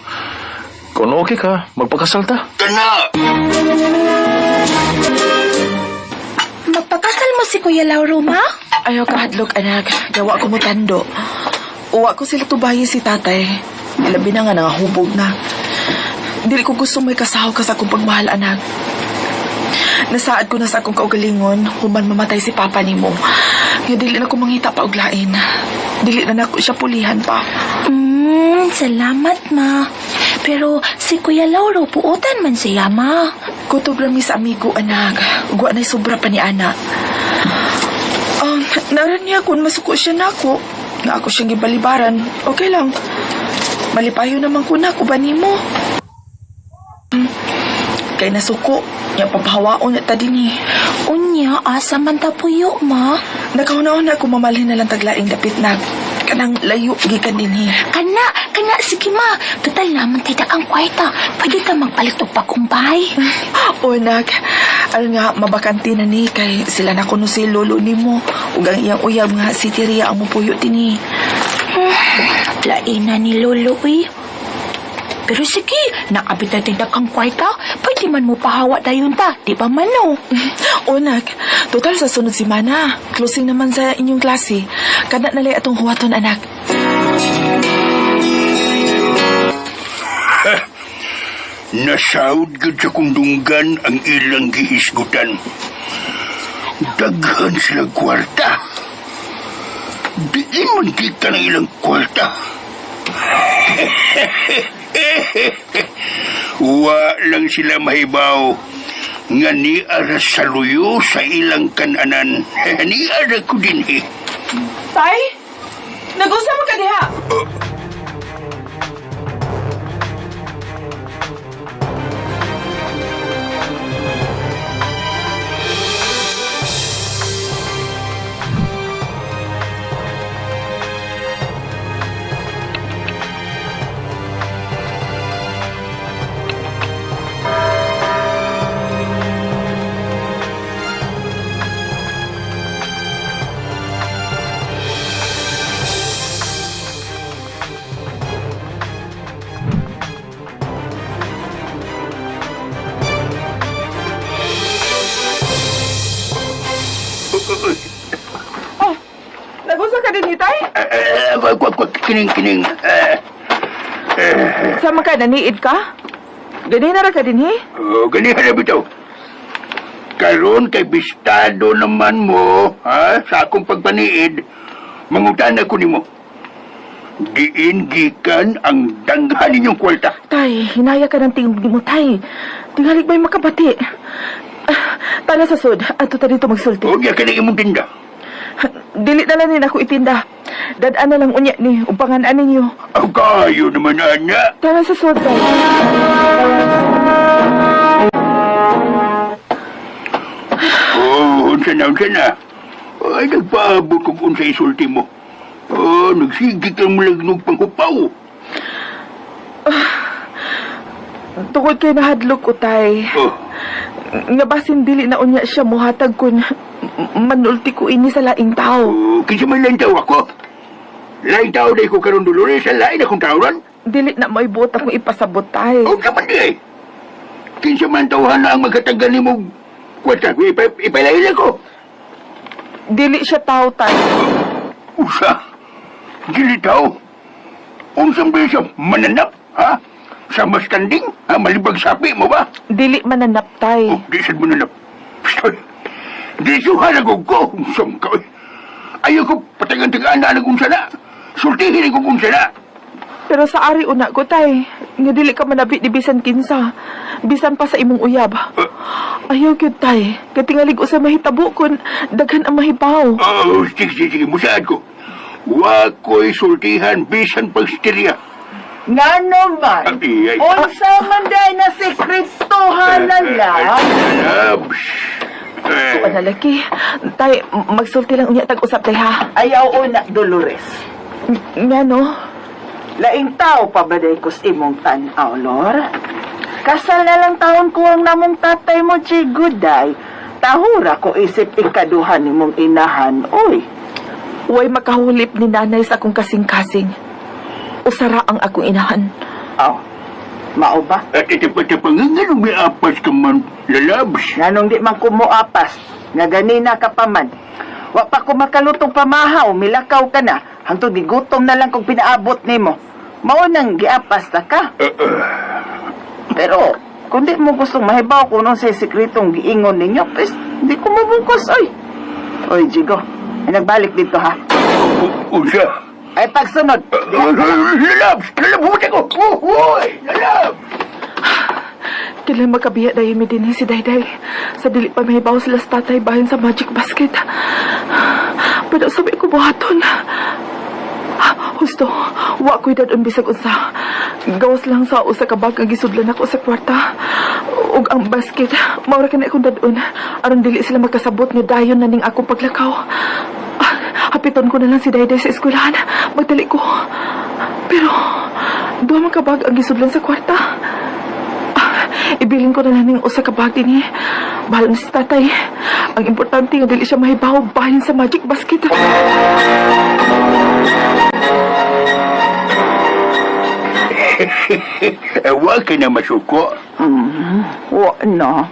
Speaker 6: Kung okay ka, magpakasal ta.
Speaker 4: Kana!
Speaker 1: Magpakasal mo si Kuya Lauro, ma?
Speaker 2: Ayaw ka hadlok, anak. Gawa ko mo tando. Uwa ko sila tubayi si tatay. Ilabi na nga nangahubog na. Dili ko gusto may kasaw ka sa akong pagmahal, anak. Nasaad ko na sa akong kaugalingon human mamatay si papa nimo. Nga dili na ko mangita pa og lain. Dili na nako siya pulihan pa.
Speaker 1: Salamat, ma. Pero si Kuya Lauro, puotan man siya, ma.
Speaker 2: Kutob lang mi sa amigo, anak. Ugwa na'y sobra pa ni ana. Naran niya kung masuko siya nako. Nga ako siyang gibalibaran. Okay lang. Malipayo naman ko na, kuba nimo. Kay nasuko, niya papahawaon na ta din eh.
Speaker 1: Unya, asa man ta puyo, ma?
Speaker 2: Nakauna-una ko mamalhin na lang taglaing dapit na kanang layo gikan din eh.
Speaker 1: Kana, kana, sige ma. Total naman tayo ang kwarta. Pwede ka magpalit og bagong bahay.
Speaker 2: O nak, alam nga, mabakante na ni kay sila na kuno si lolo nimo ug ang iyang uyab nga si Tiria ang mupuyo dinhi.
Speaker 1: Lain na ni Lolo, eh. Pero sige, nakabit na tindak ang kwarta. Pwede man mo pahawa dayon ta, di ba man no?
Speaker 2: O nak, total sa sunod semana, closing naman sa inyong klase. Kada nalay atong huwaton anak.
Speaker 4: Nasawd gud sa kundunggan ang ilang gihisgutan. Daghan sila kwarta. Diin man kita ng ilang kwarta. Wa lang sila mahibaw nga ni ara sa luyo sa ilang kananan. Ni ara ko din eh.
Speaker 2: Tay, nag-usa mo ka diha. Oh, nag-usa ka din tay?
Speaker 4: Kining, kining.
Speaker 2: Sama ka, naniid ka? Ganina ra ka din, he?
Speaker 4: Oh, ganihan na bitaw. Karon kay bistado naman mo, ha, sa akong pagpaniid, mangutan ako nimo. Diin gikan ang danghan ninyong kwalta.
Speaker 5: Tay, hinaya ka ng tingog mo, tay. Tingalig ba'y makabati? Tana sa sud, ato ta dito magsulti.
Speaker 4: Huwag ya ka imong tinda.
Speaker 5: Dili na lang ni ako itinda. Dad-an na lang unya ni, upangan ninyo.
Speaker 4: Ang kayo naman, ana.
Speaker 5: Tana sa sud, tay.
Speaker 4: Oh, unsa na, unsa na. Ay, nagpaabot kong unsa isulti mo. Oh, nagsige kang malagnog panghupaw.
Speaker 5: Tungod kay nahadlok ko, tay.
Speaker 4: Oh,
Speaker 5: Nga basin dili na unya siya muhatag kun manulti ko ini sa laing tao.
Speaker 4: oh, kinsa man laing tao ako. Laing tao day ko karon Dolores, sa lain akong tao ron.
Speaker 5: Dili na maibuot akong ipasabot, tay.
Speaker 4: O ka man di eh. Kinsa man tawhan na ang magkatanggal ni mo kwarta, ipailaila ko.
Speaker 5: Dili siya tao, tay.
Speaker 4: Usa, dili tao. Unsang ba siya mananap, ha? Sa mastanding, ha? Malibag sapi mo ba?
Speaker 5: Dili mananap, tay.
Speaker 4: Oh, di sad mananap. Pstol, di suha na ko ko. Unsang ka, oy. Ayaw ko patangan-tagaan na kung sana. Sultihin ko kung sana.
Speaker 5: Pero sa ari una ko, tay, nga dili ka manabi ni bisan kinsa. Bisan pa sa imong uyab. Ayaw gyud, tay. Katingalig usa mahitabo kun daghan ang mahibaw.
Speaker 4: Oh, sige, sige, sige, musaad ko. Wa ko'y sultihan bisan pagsterya.
Speaker 5: Ngano man?
Speaker 4: Ay, ay.
Speaker 5: Unsa man day na sekreto halala?
Speaker 4: Alabs.
Speaker 5: Tuwa na lagi. Tay, magsulti lang unya tag-usap tay ha.
Speaker 7: Ayaw una, Dolores.
Speaker 5: Ngano?
Speaker 7: Laing tao pa ba day kus imong tan-aw, Lor? Kasal na lang taon ko ang namong tatay mo, Chiguday. Tahura ko isip ikaduhan nimong inahan, oy.
Speaker 5: Way makahulip ni nanay sa akong kasing-kasing. Usara ang akong inahan.
Speaker 7: Aw, mao ba?
Speaker 4: At ito pa sa pangangalong may apas ka man, lalabs.
Speaker 7: Nganong di man kumuapas, nga ganina ka pa man. Wa pa ko makalutong pamahaw, milakaw ka na. Hangtod gigutom na lang kung pinaabot nimo. Mao nang giapas ta ka. Pero, kung di mo gustong mahibaw kung nung sa sekretong giingon ninyo, pues, di ko mabungkos, oy. Oy, Jigo, ay nagbalik dito ha.
Speaker 4: Unsa?
Speaker 7: Ay, pagsunod.
Speaker 4: Lalabs! Lalabs! Pumunta ko! Uy! Lalabs!
Speaker 5: Dili makabiya dayon mi dinhi si Dayday. Sa dili pa mahibaw sila sa tatay bahin sa magic basket. Pero sabi ko buhaton. Husto, wa ko'y dadon bisag unsa. Gawas lang sa usa ka bag ang gisudlan ako sa kwarta. Ug ang basket, maura ka na akong dadon. Aron dili sila makasabot nga dayon na ning akong paglakaw. Hapiton ko na lang si Dayday sa eskwelahan. Magdali ko. Pero, duha man ka bag ang gisudlan sa kwarta. Ibilin ko na lang ning usa ka bag dinhi. Bahala na si tatay. Ang importante nga dili siya mahibaw bahin sa magic basket.
Speaker 4: Eh, huwag ka na masuko.
Speaker 7: Wa na.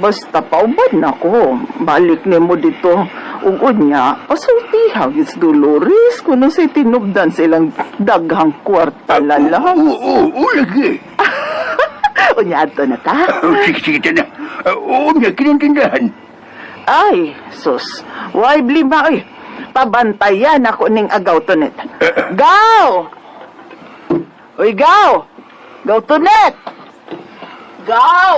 Speaker 7: Basta paubad na ko. Balik nimo dito. Ug unya, pasultiha gis Dolores kuno say tinubdan silang daghang kwarta lala.
Speaker 4: Oo, oo, oo, lagi.
Speaker 7: Unya adto na ta.
Speaker 4: Oh, sige, sige, na. Oo, niya, kinintindahan.
Speaker 7: Ay, sus. Why blima oy. Pabantayan ako ning agaw tunet. Gaw! Uy, gaw! Gaw tunet!
Speaker 2: Gaw!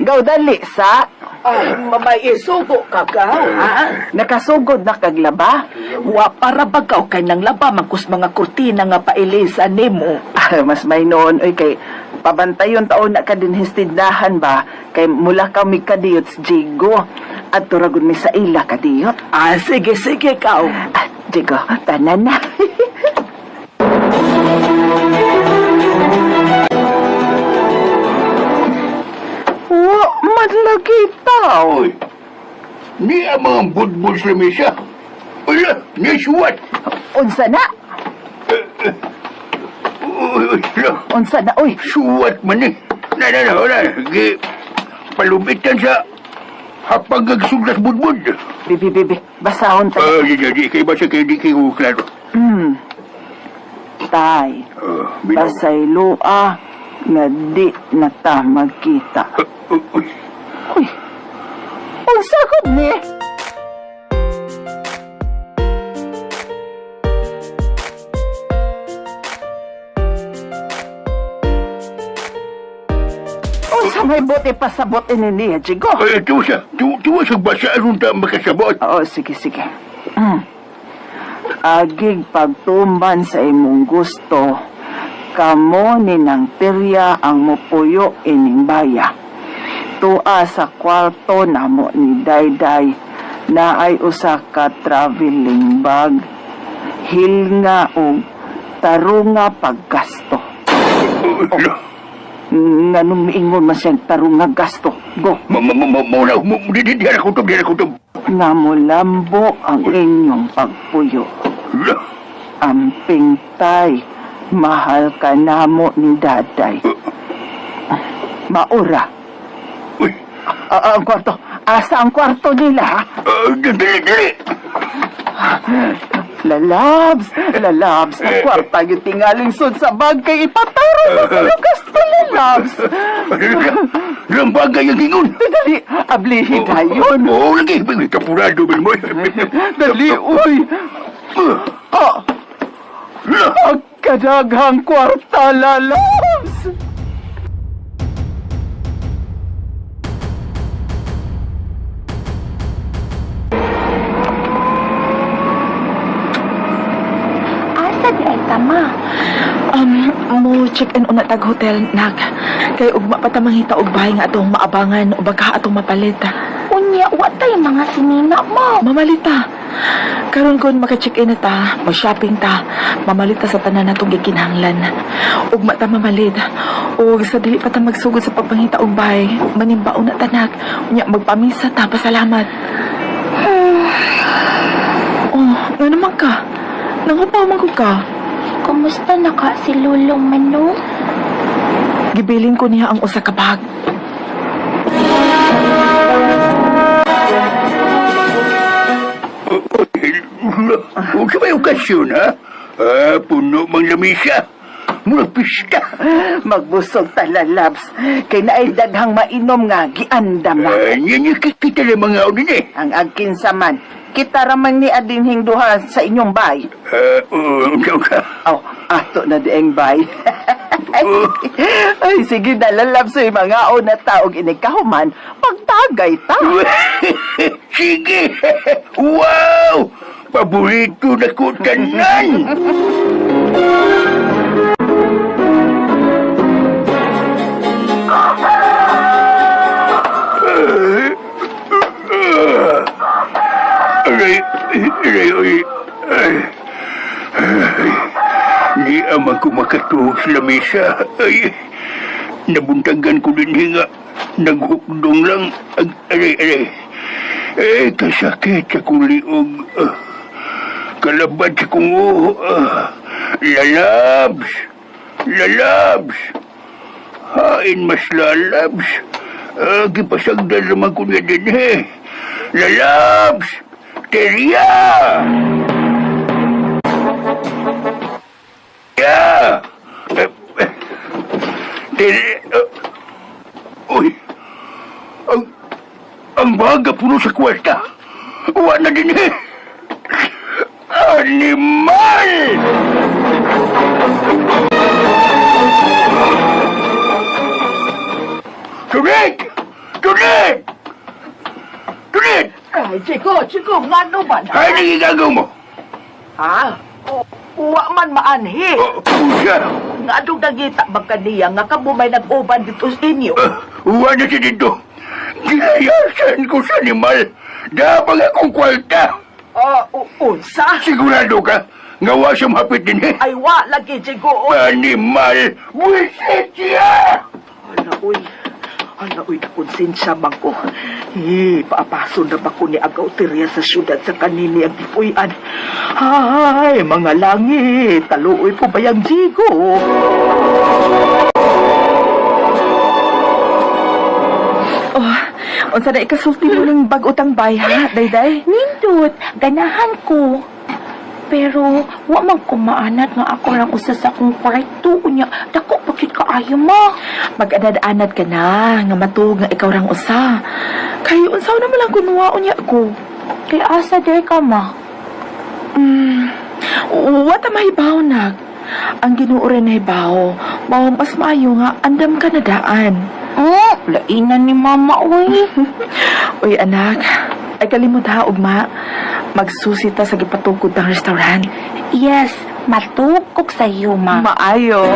Speaker 7: Gaw dali sa.
Speaker 2: Ay, mamay isugo ka, gaw. Ha?
Speaker 7: Nakasugod na kaglaba.
Speaker 2: Wa para bagaw kay nang laba mangkus mga kurtina nga pailisa nimo.
Speaker 7: Ah, mas may noon oy kay pabantayon taon na ka din histindahan ba kay mula ka mi kadiyot sa Jigo at turagon mi sa ila kadiyot.
Speaker 2: Ah, sige, sige, gaw.
Speaker 7: Ah, Jigo, tanan na. Wa man lagi tao.
Speaker 4: Uy, ni ang mga budbud sa mesa. Wala, ni suwat.
Speaker 7: Unsa na?
Speaker 4: Uy, uy, la,
Speaker 7: Unsa na oy?
Speaker 4: suwat man eh. Na, na, na, wala. Gi, palubitan sa hapag agsuglas budbud.
Speaker 7: Bibi bibi, basahon ta.
Speaker 4: Ah, di, di, di, kay basta kay di kayo klaro.
Speaker 7: Tay.
Speaker 4: Ah, minaw.
Speaker 7: Pasayloa nga di na ta magkita.
Speaker 4: Ah, uy,
Speaker 7: Uy, unsa gud ni? Unsa may bote pasabot ini niya, Jigo?
Speaker 4: Ay, tuwa siya. Tuwa siya basa aron ta makasabot.
Speaker 7: Oo, sige, sige. Agig pagtuman sa imong gusto, kamo ni nang tirya ang mupuyo ining baya. Tua sa kwarto namo ni Dayday na ay usa ka traveling bag, hilnga og tarunga paggasto.
Speaker 4: Uy, la,
Speaker 7: Nganong miingon man siyang tarunga gasto. Go.
Speaker 4: Ma, ma, ma, ma, ma, ma, di, di, di, kutob, di, kutob.
Speaker 7: Nga molambo ang inyong pagpuyo.
Speaker 4: La,
Speaker 7: Amping tay, mahal ka namo ni daday. Maura.
Speaker 4: uy,
Speaker 7: Ang kwarto. Asa ang kwarto nila, ha?
Speaker 4: ah, dali, dali.
Speaker 7: Lalabs, lalabs. Ang kwarta yung tingaling sud sa bag kay ipataro na sa gasto, lalabs.
Speaker 4: Lang bagay ang ingon.
Speaker 7: Dali, ablihi tayo.
Speaker 4: Oo, lagi. Kapurado, mo.
Speaker 7: Dali, uy. Ah,
Speaker 4: La,
Speaker 7: ang kadaghang kwarta, lalabs.
Speaker 1: Asa di ay tama?
Speaker 5: Mo check-in una tag hotel nak. Kay ugma pa ta mangita og bahay nga atong maabangan o baka atong mapalit.
Speaker 1: Unya, wa tay mga sinina mo.
Speaker 5: Mamalita. Karon kon maka-check-in na ta, mag-shopping ta, mamalita sa tanan natong gikinahanglan. Ugma ta mamalit. Ug sa dili pa ta magsugod sa pagpangita og bay, manimbaon na tanak. Unya magpamisa ta, pasalamat. Oh, nga naman ka. Nangupaw man ko ka.
Speaker 1: Kumusta na ka si Lulong Manong?
Speaker 5: Gibilin ko niya ang usa ka bag.
Speaker 4: Huwag ka ba yung okasyon, ha? Ah, puno mang lamisa. Murag pista.
Speaker 7: Magbusog ta lalabs. Kay naay daghang mainom nga giandam na.
Speaker 4: Ah, yan yung kita lang mga unin eh.
Speaker 7: Ang agkin sa man. Kita ramang ni adinhing duha sa inyong bay.
Speaker 4: Ah, oo, unsa ka.
Speaker 7: Oh, ato na dieng bay. Ay, sige na lalabs ay mga na taog inigkahuman, pagtagay ta.
Speaker 4: Sige! Wow! Paborito na ko tanan! Aray, aray, aray, ay. Ay, di aman ko makatuhog sa lamesa. Ay, nabuntagan ko din hinga. Naghukdong lang. Ag, aray, aray. Eh, kasakit sa kong liog. Ah, kalabad sa kong uho. Ah, lalabs! Lalabs! Hain mas lalabs. Ah, gipasagdan naman ko niya din eh. Lalabs! Terya! Ya! Eh, eh, Terya! Eh, uy! Ang baga puno sa kwarta. Wa na din eh. Animal! Tulit! Tulit! Tulit!
Speaker 7: Ay, Chico, Chico, ngano ba na?
Speaker 4: Ay, nagigagaw mo!
Speaker 7: Ha? Uwa man maanhi.
Speaker 4: Oh, pusa!
Speaker 7: Nga nagita ba kaniya nga kamo may nag-uban dito sa inyo?
Speaker 4: Ah, uwa na siya dito. Ginayasan ko sa animal. Dapat akong kwarta.
Speaker 7: Ah, unsa?
Speaker 4: Sigurado ka, nga wa siya mahapit din eh.
Speaker 7: Ay, wa lagi, Chico.
Speaker 4: Animal! Buwisit siya!
Speaker 7: Ala, uy. Ala, uy, nakonsensya man ko. Eh, paapaso na ba ko ni Agaw Tirya sa syudad sa kanini ang gipuy-an? Ay, mga langit, taluoy po ba yung Jigo?
Speaker 5: Oh, unsa na ikasulti mo ng bag-utang bay ha, Dayday?
Speaker 1: Nindot, ganahan ko. Pero, wa man ko maanad nga ako lang usa sa akong kwarto. Unya, dako pa gyud kaayo mo.
Speaker 5: Mag-anad-anad ka na, nga matuog nga ikaw rang usa. Kay unsa na man lang kunwa unya ko.
Speaker 1: Kay asa day ka ma.
Speaker 5: Wata mahibaw nag. Ang Ginoo rin nahibaw. Mao mas maayo nga andam ka na daan.
Speaker 1: Lainan ni mama, uy.
Speaker 5: Uy anak, ay kalimot ha ugma. Magsusi ta sa gipatukod ng restaurant.
Speaker 1: Yes, matukok sa iyo, ma.
Speaker 5: Maayo.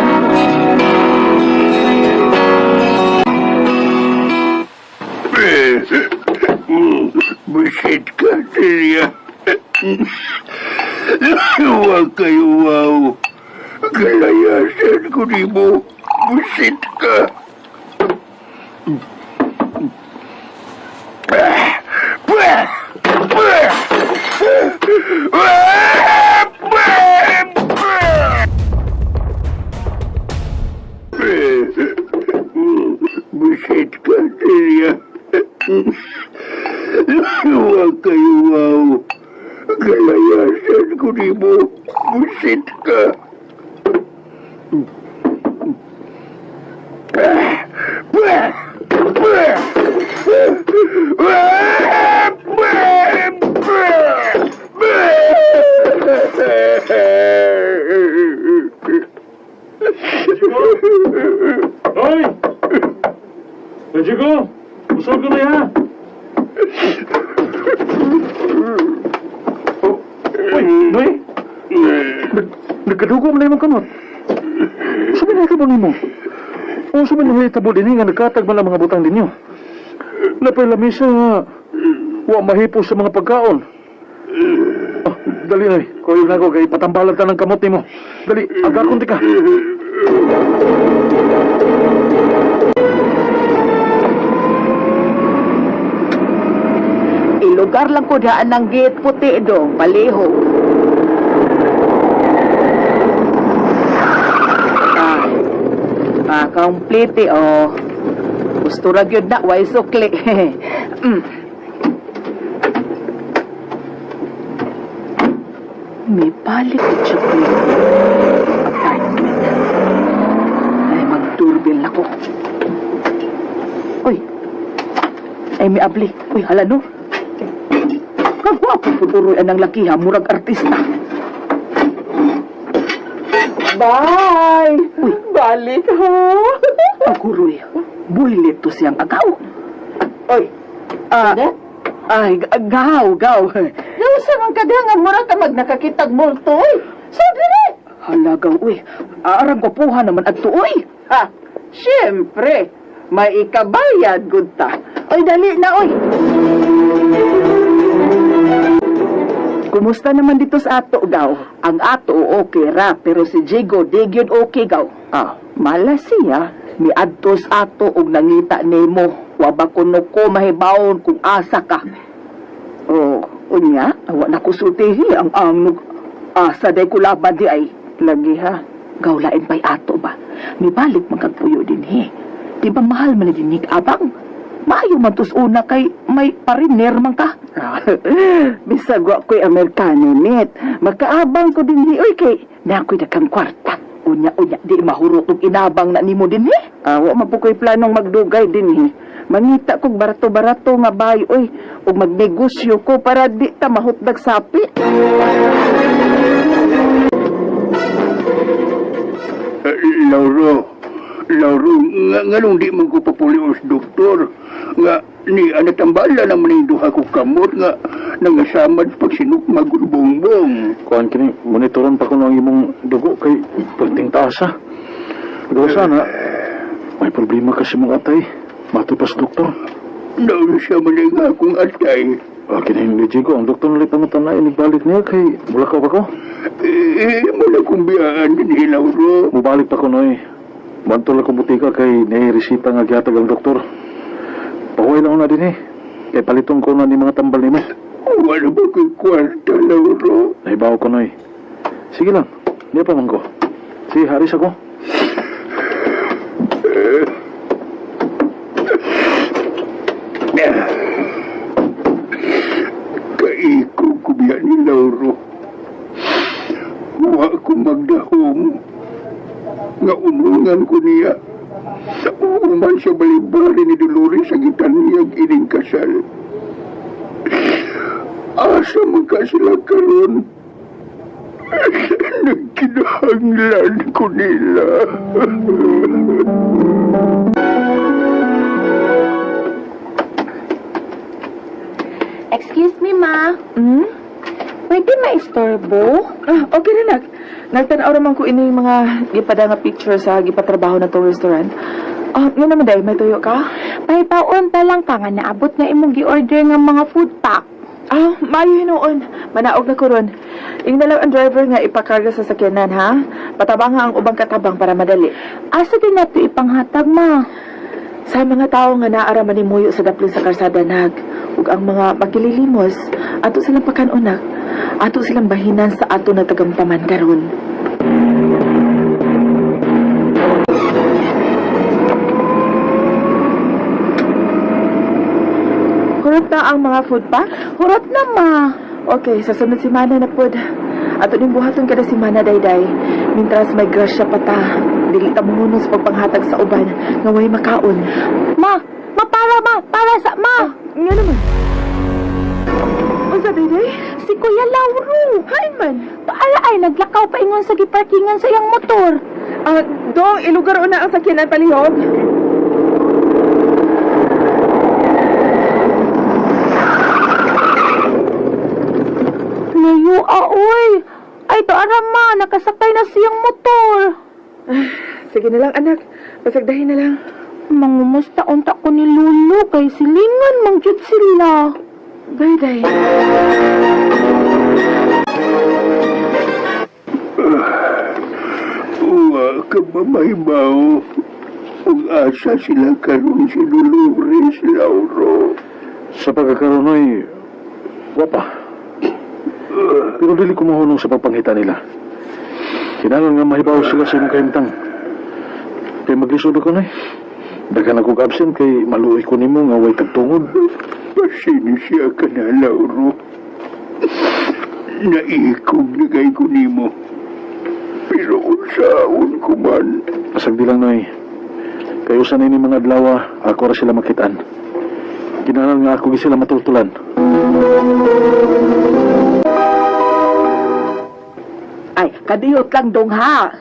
Speaker 4: Buwisit ka, Teria. Huwag kayo, wow. Kalayasan ko ni mo. Buwisit ka. Ah! Bah! Bah! Ah! Bah! Bah! Buwisit ka, Teria. Huwag kayo, wow. Kalayasan ko ni mo. Buwisit ka. Ah! Bah! Bah! Ah! Bah! Bah! Bah!
Speaker 6: Hoy! Chico! Usog ko na ya! Uy, Noy! Nagkadugo man na imong kamot. Sabi na ka nimo? O sabi na hitabo din nga nagkatag man ang mga butang ninyo. Napay lamisa nga. Wa mahipos sa mga pagkaon. Ah, dali na, kuyog na ko kay patambalan ta ng kamot nimo. Dali, agakon ti ka.
Speaker 7: Ilugar lang ko daan ng gate puti dong, palihog. Ah, ah, complete oh. Gusto ra gyud na way sukli. May balik ko siya ko apartment. Ay, mag-doorbell na ko. Uy, ay may abli. Uy, hala no. Kagwapo po uroy anang laki ha, murag artista.
Speaker 2: Bye!
Speaker 7: Uy.
Speaker 2: Balik ha!
Speaker 7: Paguroy, builit to siyang agaw.
Speaker 2: Oy,
Speaker 7: Ah, ay, gaw, gaw.
Speaker 2: Nausa man ka nga mura ka mag nakakitag multo oy. So dire.
Speaker 7: Hala, gaw, uy. Arang gwapuha naman adto, uy.
Speaker 2: Ha, siyempre, may ikabayad gud ta.
Speaker 7: Oy, dali na, oy. Kumusta naman dito sa ato, gaw? Ang ato, okay ra, pero si Jigo, di gyud okay, gaw. Ah, mala siya. Miadto sa ato og nangita nimo. Wa ba kuno ko mahibawon kung asa ka? Oh, unya, wa na ko sultihi ang angnog. Asa day ko laban di ay.
Speaker 2: Lagi ha.
Speaker 7: Gawlain pa'y ato ba? Mibalik man kag puyo din he. Di ba mahal man ni dinig abang? Maayo man tos una kay may pariner man ka.
Speaker 2: Bisag wa ko'y Amerikano net. Makaabang ko din hi oy kay
Speaker 7: Na ako'y dakang kwarta. Unya-unya di mahurot og inabang na nimo din he.
Speaker 2: Ah, wa man po ko'y planong magdugay din hi. Mangita kog barato-barato nga bayo oy ug magnegosyo ko para di ta mahutdag sapi.
Speaker 4: Lauro, Lauro, nga, nganong di man ko papulios, doktor? Nga, ni anatambala naman yung duha ko kamot nga nangasamad pag sinukmag bongbong.
Speaker 6: Kuan kini, monitoran pa ko ang imong dugo kay perting taas ha. Gawa sana, may problema kasi mong atay. Matupas doktor.
Speaker 4: Naon siya man nga akong atay.
Speaker 6: Ah, kini ni Jigo, ang doktor nalay pangutan na inigbalik niya kay mulakaw pa ko.
Speaker 4: Eh, mo na kong biyaan din ni Lauro.
Speaker 6: Mubalik pa ko noy. Banto lang ko butika kay nay resita nga gihatag ang doktor. Pahuway lang na din eh. Kay paliton ko na ni mga tambal nimo.
Speaker 4: Wala ba ko'y kwarta, Lauro?
Speaker 6: Nahibaw ko noy. Sige lang, niya pa man ko. Sige, haris ako.
Speaker 4: Kaiko ko biya ni Lauro. Wa ko magdahom. Nga unungan ko niya. Uman siya balibari ni Dolores sa gitan niyang ining kasal. Asa man ka sila karon? Nagkinahanglan ko nila.
Speaker 1: Excuse me, ma.
Speaker 5: Hmm?
Speaker 1: Pwede maistorbo?
Speaker 5: Ah, okay na nak. Nagtanaw raman ko ini mga gipada nga picture sa gipatrabaho na tong restaurant. Ah, nga naman dahil may tuyo ka?
Speaker 1: Pahipaon ta lang ka nga naabot na imong gi-order nga mga food pack.
Speaker 5: Ah, maayo hinuon. Manaog na ko ron. Ingna lang ang driver nga ipakarga sa sakyanan, ha? Patabang ha ang ubang katabang para madali.
Speaker 1: Asa din nato ipanghatag, ma?
Speaker 5: Sa mga tao nga naaraman ni muyo sa daplin sa karsada nag, ug ang mga magkililimos, ato silang pakanunak, ato silang bahinan sa ato na tagampaman karon. Hurot na ang mga food pack?
Speaker 1: Hurot na, ma.
Speaker 5: Okay, sa sunod semana na pod. Ato ning buhaton kada semana dayday. Mintras may grasya pa ta, dili ta mohunong sa pagpanghatag sa uban nga way makaon.
Speaker 1: Ma, ma para ma, para sa ma.
Speaker 5: Nga naman. Unsa dayday?
Speaker 1: Si Kuya Lauro.
Speaker 5: Hay man.
Speaker 1: Paala ay naglakaw pa ingon sa giparkingan sa iyang motor.
Speaker 5: Ah, dong ilugar una ang sakyanan palihog.
Speaker 1: Layo ah, oy. Ay, taara ma, nakasakay na siyang motor.
Speaker 5: Sige na lang anak, pasagdahin na lang.
Speaker 1: Mangumusta unta ko ni Lulu kay silingan mang jud sila.
Speaker 5: Bye, Day.
Speaker 4: Uwa ka ba mahibaw? Ug asa sila karon si Dolores, Lauro.
Speaker 6: Sa pagkakaroon ay, wapa. Pero dili ko mahunong sa pagpangita nila. Kinahanglan nga mahibaw sila sa imong kahimtang. Kay maglisod ako na. Daghan ako absent kay maluoy ko nimo nga way tagtungod.
Speaker 4: Pasensya ka na, Lauro. Naikog na kay ko nimo. Pero unsaon ko man.
Speaker 6: Pasagdi lang, Noy. Kay usa na ini mga adlaw, ako ra sila makitaan. Kinahanglan nga ako gi sila matultulan.
Speaker 5: Ay, kadiyot lang dong ha.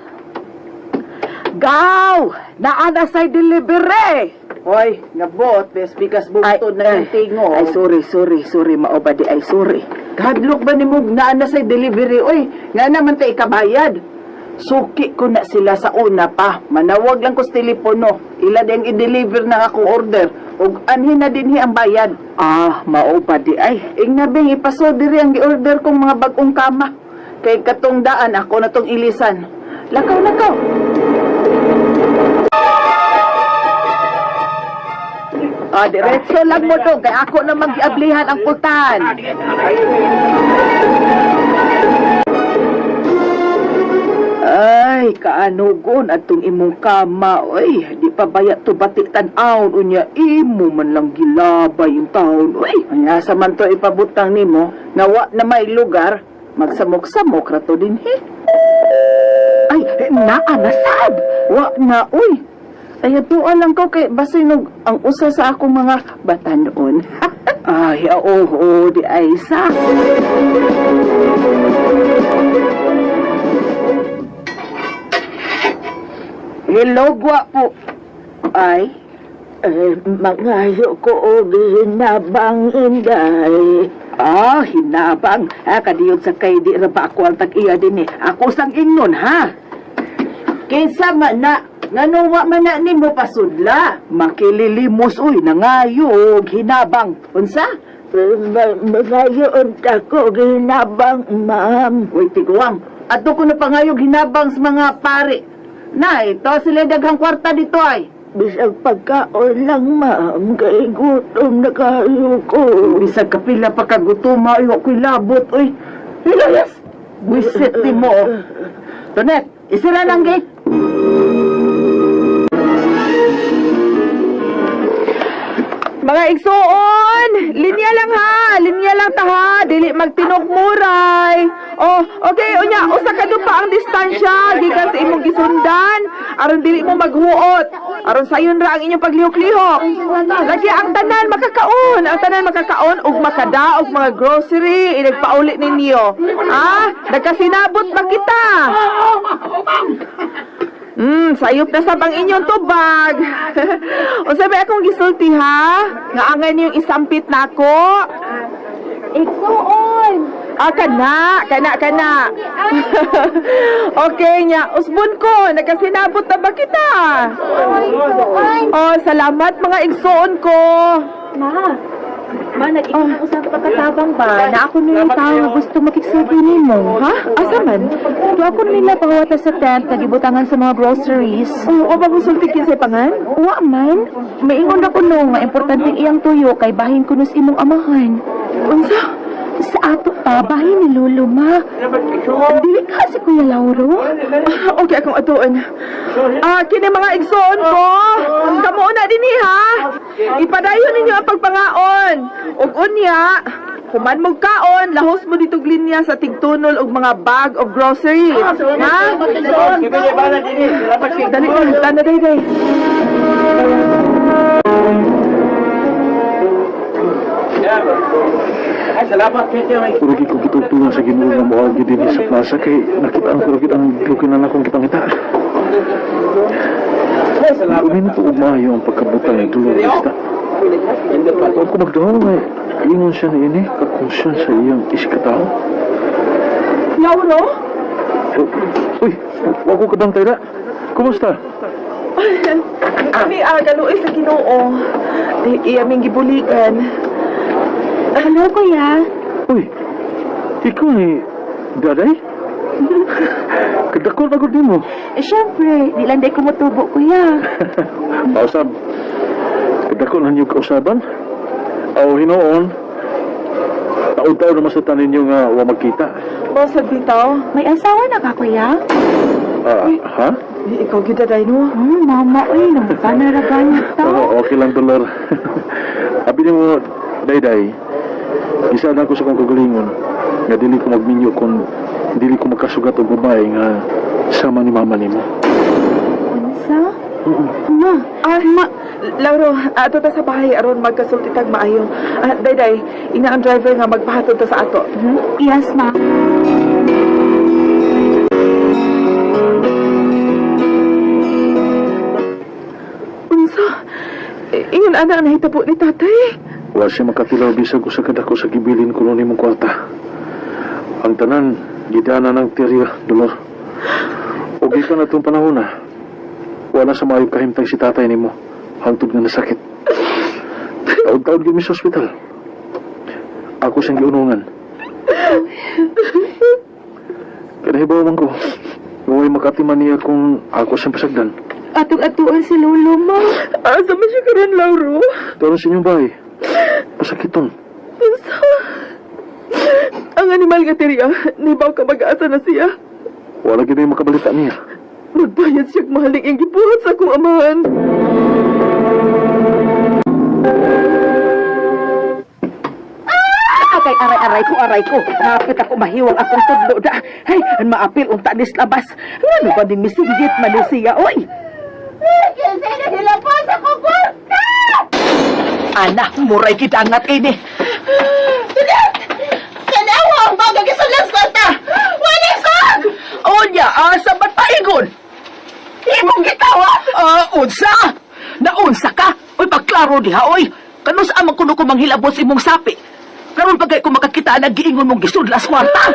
Speaker 5: Gaw! Naa na say delivery!
Speaker 7: Hoy, nabot, bes bigas bugtod na yung tingo.
Speaker 5: Ay, sorry, sorry, sorry, mao ba di ay sorry.
Speaker 7: Kadlok ba nimo naa na say delivery oy? Nga naman ta ikabayad. Suki ko na sila sa una pa. Manawag lang ko sa telepono. Ila ding i-deliver na akong order. Ug anhin na dinhi ang bayad.
Speaker 5: Ah, mao ba di ay.
Speaker 7: Ing nabing ipaso diri ang gi-order kong mga bag-ong kama. Kay katong daan ako na tong ilisan. Lakaw, lakaw.
Speaker 5: Ah, diretso lang mo dong kay ako na magiablihan ang pultahan. Ay, kaanugon atong imong kama, oy. Di pa baya to batik tan-awon unya imo man lang gilabay yung taon, oy.
Speaker 7: Ay, asa man to ipabutang nimo, nawa na may lugar, magsamok-samok ra to dinhi.
Speaker 5: Ay, naa na sad.
Speaker 7: Wa na, uy. Ay, atuan lang ko kay basinog ang usa sa akong mga batanon.
Speaker 5: Ay, oo, oo, di ay sa.
Speaker 7: Hello, gwapo. Ay,
Speaker 8: Eh, mangayo ko og hinabang, Inday.
Speaker 5: Ah, hinabang. Ah, kadiyot sa kay di ra ba ako ang tag-iya din eh. Ako sang ingnon, ha?
Speaker 7: Kinsa man na, ngano wa man na nimo pasudla?
Speaker 5: Makililimos, uy, nangayo og hinabang. Unsa?
Speaker 8: Eh, mangayo unta ko og hinabang, ma'am.
Speaker 7: Uy, tiguang, ato ko na pangayog hinabang sa mga pare. Na, ito sila daghang kwarta dito ay.
Speaker 8: Bisag pagkaon lang, ma'am, kay gutom na kayo ko.
Speaker 7: Bisag kapila pa kagutuma, ay, wa ko'y labot, uy. Hilayas! Wisit ni mo. oh. Tonet, isira lang gate.
Speaker 5: Mga igsuon, linya lang ha, linya lang ta ha, dili magtinok-muray. Oh, okay, unya, usa ka pa ang distansya gikan sa imong gisundan aron dili mo maghuot. Aron sayon ra ang inyong paglihok-lihok. Lagi ang tanan makakaon, ang tanan makakaon ug makadaog mga grocery inigpauli ninyo. Ah, nagkasinabot ba kita? Sayop na sab ang inyong tubag. Unsa ba akong gisulti ha? Nga angay niyong isampit nako?
Speaker 1: Igsuon!
Speaker 5: Ah, kana, kana, kana. Okay nya, usbon ko, nagkasinabot na ba kita? Oh, salamat mga igsuon ko.
Speaker 1: Ma, ma, nag-ikot ako sa pagkatabang ba? Na ako na yung tao nga gusto makiksulti nimo.
Speaker 5: Ha? Asa man?
Speaker 1: Tuwa ko nila pangawata sa tent, nagibutangan sa mga groceries.
Speaker 5: Oo, ba musulti kinsay pangan?
Speaker 1: Wa man, maingon ra ko no nga importante iyang tuyo kay bahin kuno sa imong amahan.
Speaker 5: Unsa?
Speaker 1: Sa ato pa, bahin ni Lolo, ma. Dili ka si Kuya Lauro?
Speaker 5: Ah, okay, akong atuon. Ah, kini mga igsoon ko. Kamo na dinhi ha. Ipadayon ninyo ang pagpangaon. Ug unya, human mo kaon, lahos mo ditog linya sa tigtunol og mga bag of groceries. Ha? Dali na, tanda day day.
Speaker 6: Puro gid ko gitugtungan sa Ginoo nga moagi dinhi sa plaza kay nakita ang puro gid ang lukinan akong gipangita. Uminto og maayo ang pagkabutang ni Dolores ta. Wa ko magduha nga ingon siya niini kakonsyon sa iyang iskatao.
Speaker 5: Lauro?
Speaker 6: Uy, wa ko kabantay na. Kumusta?
Speaker 5: Kami ah, galuoy sa Ginoo. Di iya ming gibuligan.
Speaker 1: Hello, kuya.
Speaker 6: Uy, ikaw ni Daday? Kadakol na gud nimo.
Speaker 1: Eh, syempre, di lang day kumutubo, kuya.
Speaker 6: Pausab. Kadakol na niyo kausaban. Aw hinuon. Taon-taon naman sa tanin niyo nga wa magkita.
Speaker 5: Boss, bitaw.
Speaker 1: May asawa na ka, kuya?
Speaker 6: Ah, ha?
Speaker 5: Ikaw gyud Daday no.
Speaker 1: Mama, uy, namuka na raganit ta.
Speaker 6: Oo, okay lang, Dolor. Abi nimo, Dayday, isa na ako sa kong kagalingon nga dili ko magminyo kung dili ko makasugat og babae nga sama ni mama nimo.
Speaker 1: Unsa? Ma,
Speaker 5: Ah, ma, Lauro, ato ta sa bahay aron magkasulti tag maayo. Ah, Dayday, ina ang driver nga magpahatod ta sa ato.
Speaker 1: yes, ma.
Speaker 5: Unsa? Ingon ana ang nahitabo ni tatay.
Speaker 6: Wa siya makatilaw bisag usa ka dako sa gibilin kuno nimong kwarta. Ang tanan gidana ng terya, Dolor. O gikan atong panahon na, wala sa maayong kahimtang si tatay nimo hangtod nga nasakit. Taon-taon gyud mi sa ospital. Ako siyang giunungan. Kaya man ko, huwag makatiman niya kung ako siyang pasagdan.
Speaker 1: Atong-atuan si lolo, ma.
Speaker 5: Asa man siya karon, Lauro?
Speaker 6: Doon sa inyong bahay, pasakiton.
Speaker 5: Unsa? Ang animal nga tiriya, nibaw ka mag-asa na siya.
Speaker 6: Wala gyud may makabalita niya.
Speaker 5: Magbayad siya mahaling ang gibuhat sa akong amahan.
Speaker 8: Akay aray aray ko aray ko. Hapit ako mahiwang akong tudlo da. Hay, maapil unta nis labas. Ngano ba din misinggit man ni siya oy?
Speaker 7: Kinsa na hilapon sa akong kwarta?
Speaker 8: Ana, muray kidangat ini.
Speaker 7: Tulit! Kanawa ang baga gisulas kwarta! Wala sag!
Speaker 8: Onya, asa man paigon?
Speaker 7: Imong gitawa!
Speaker 8: Ah, unsa? Naunsa ka? Uy, pagklaro diha, oy. Kanus amang kuno ko manghilabot sa imong sapi. Karon pagkay ko makakita na giingon mong gisudlas kwarta.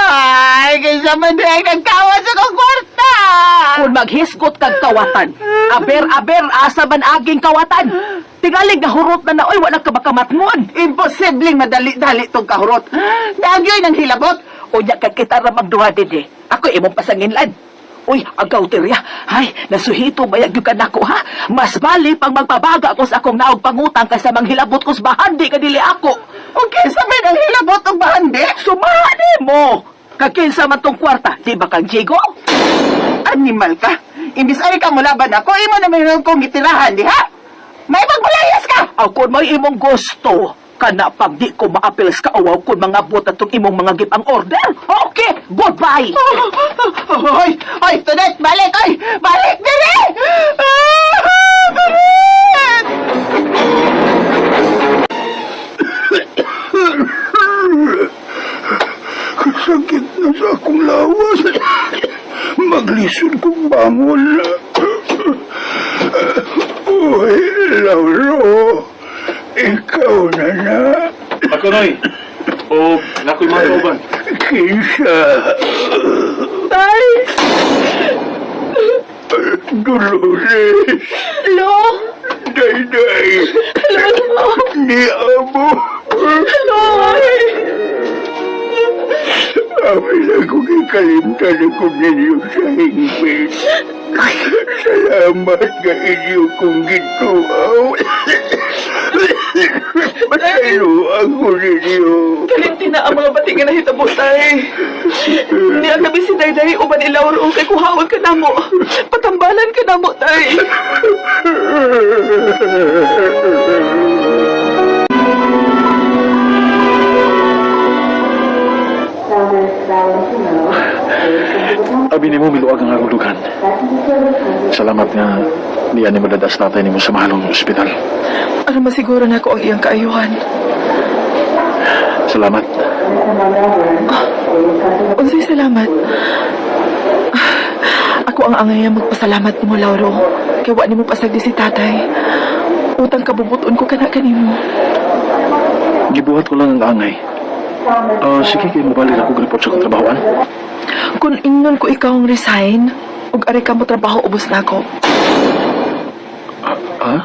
Speaker 7: Ay, kinsa man diay nagkawa sa akong kwarta!
Speaker 8: Kung maghisgot kag kawatan, aber aber asa man aging kawatan. Tingalig na hurot na na oy, wala ka makamatngon.
Speaker 7: Imposibleng madali-dali tong kahurot. Nagyoy ng hilabot.
Speaker 8: Unya kay kita ra magduha dinhi. Ako imong pasanginlan. Uy, agaw terya. Ay, nasuhito bayag gyud ka nako ha. Mas bali pang magpabaga ko sa akong naog pangutang kaysa manghilabot ko sa bahandi ka dili ako.
Speaker 7: O kinsa man ang hilabot og bahandi?
Speaker 8: Sumali mo. Kakinsa man tong kwarta, di ba kang Jigo?
Speaker 7: Animal ka. Imbis ay ka mulaban ako, imo na mayroon kong gitirahan, di ha? May pagmulayas ka!
Speaker 8: Ako may imong gusto. Kana pag di ko maapil sa kaawaw kung mga buta tong imong mga gipang order. Okay, goodbye.
Speaker 7: Hoy! Hoy, tunet! Balik! Hoy! Balik! Diri! Ah, Balik!
Speaker 4: Kasakit na sa akong lawas. Maglisod kong bangon. Uy, Lauro. Ikaw na na.
Speaker 6: Ako, Noy. O, nakoy mga kauban.
Speaker 4: Kinsa.
Speaker 5: Tay!
Speaker 4: Dolores.
Speaker 5: Lo!
Speaker 4: Dayday. Ni amo.
Speaker 5: Lo!
Speaker 4: Amin ako kikalimtan ako ninyo sa hingpit. Salamat ka inyo kong gituaw. Masaylo ako ninyo.
Speaker 2: Kalimti na ang mga bati nga nahitabo, tay. Niya kami si Dayday uban ni Lauro kay kuhaon ka namo. Patambalan ka namo, tay.
Speaker 6: Abi nimo miluag ang akong dugan. Salamat nga niya ni madadas tatay nimo sa mahalong ospital.
Speaker 2: Ano masiguro na ako ang iyang kaayuhan.
Speaker 6: Salamat.
Speaker 2: Unsay salamat. Ako ang angay magpasalamat nimo, Lauro. Kay wa nimo pasagdi si tatay. Utang kabubuton ko kana kanimo.
Speaker 6: Gibuhat ko lang ang angay. Ah, sige kay mobalik ako gripot sa akong trabahoan.
Speaker 2: Kung ingnon ko ikaw ang resign, ug ari ka mo trabaho ubos na ako.
Speaker 6: Ha?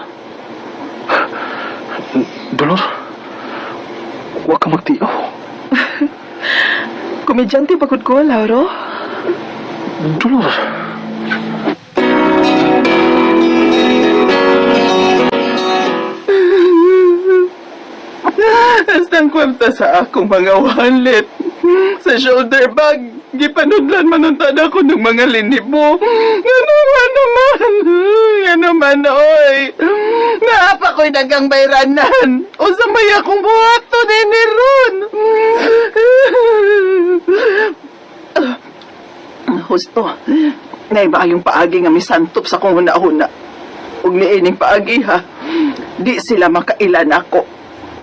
Speaker 6: Dolor, huwag ka magtiaw.
Speaker 5: Komedyante pagod ko, Lauro.
Speaker 6: Dolor.
Speaker 2: Hasta ang kwarta sa akong mga wallet. Sa shoulder bag, gipanudlan manuntan ako ng mga linibo. Ano man naman? Ano man, oy. Naapa ko'y dagang bayranan. O sa may akong buhaton eh, ni Ron. Husto, naiba yung paagi nga misantop sa kong huna-huna. Ug niining paagi ha, di sila makailan ako.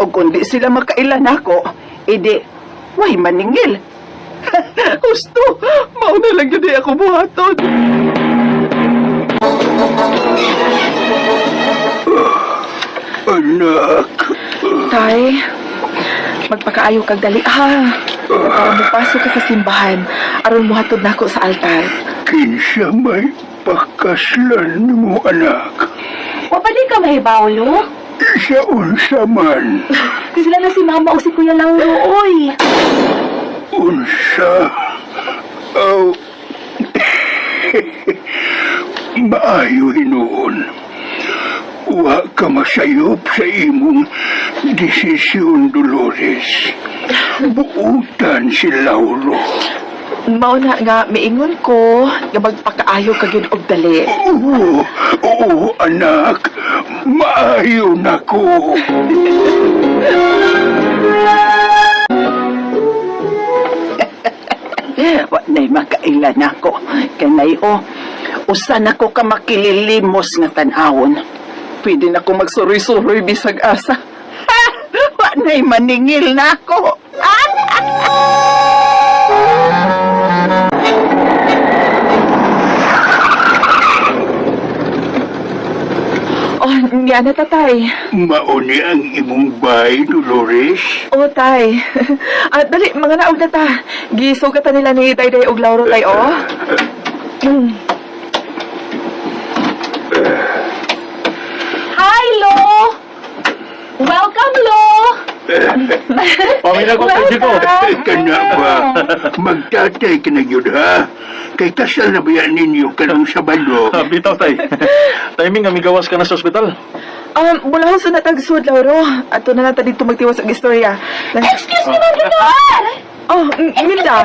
Speaker 2: O kung di sila makailan ako, idi, way maningil. Husto, mauna lang yun eh ako buhaton.
Speaker 4: Anak,
Speaker 5: Tay, magpakaayo kag dali ha. Para mupasok ka sa simbahan, aron muhatod nako sa altar.
Speaker 4: Kinsa may pakaslan mo, anak.
Speaker 1: Wa pa di ka mahibaw, Lo?
Speaker 4: Sa unsa man.
Speaker 1: Sila na si Mama o si Kuya Lauro, oy.
Speaker 4: Unsa. Aw. Maayo hinuon. Wa ka masayop sa imong desisyon, Dolores. Buutan si Lauro.
Speaker 5: Mao na nga miingon ko nga magpakaayo ka gyud og dali.
Speaker 4: Oo, oo, anak. Maayo na ko.
Speaker 7: Wa na'y makailan ako. Kanay o, usan ako ka makililimos nga tan-awon.
Speaker 2: Pwede na ko magsuroy-suroy bisag asa.
Speaker 7: Wa na'y maningil na ako.
Speaker 5: Oh, niya na tatay.
Speaker 4: Mauni ang imong bay, Dolores.
Speaker 5: Oh, tay. Ah, dali, mga naog na ta. Gisugatan nila ni Dayday og Lauro tay, oh.
Speaker 1: Hi, Lo! Welcome, Lo!
Speaker 6: Pamilya ko, kay Chico.
Speaker 4: Kana ba? Magtatay ka na yun, ha? Kay kasal na ba yan ninyo kanong Sabado?
Speaker 6: Bitaw, tay. Timing nga migawas ka na sa ospital.
Speaker 5: Mula sa natagsud, Lauro. Ato na lang ta dito magtiwas og istorya.
Speaker 1: Excuse me, Ma'am Dolor!
Speaker 5: Oh, Minda.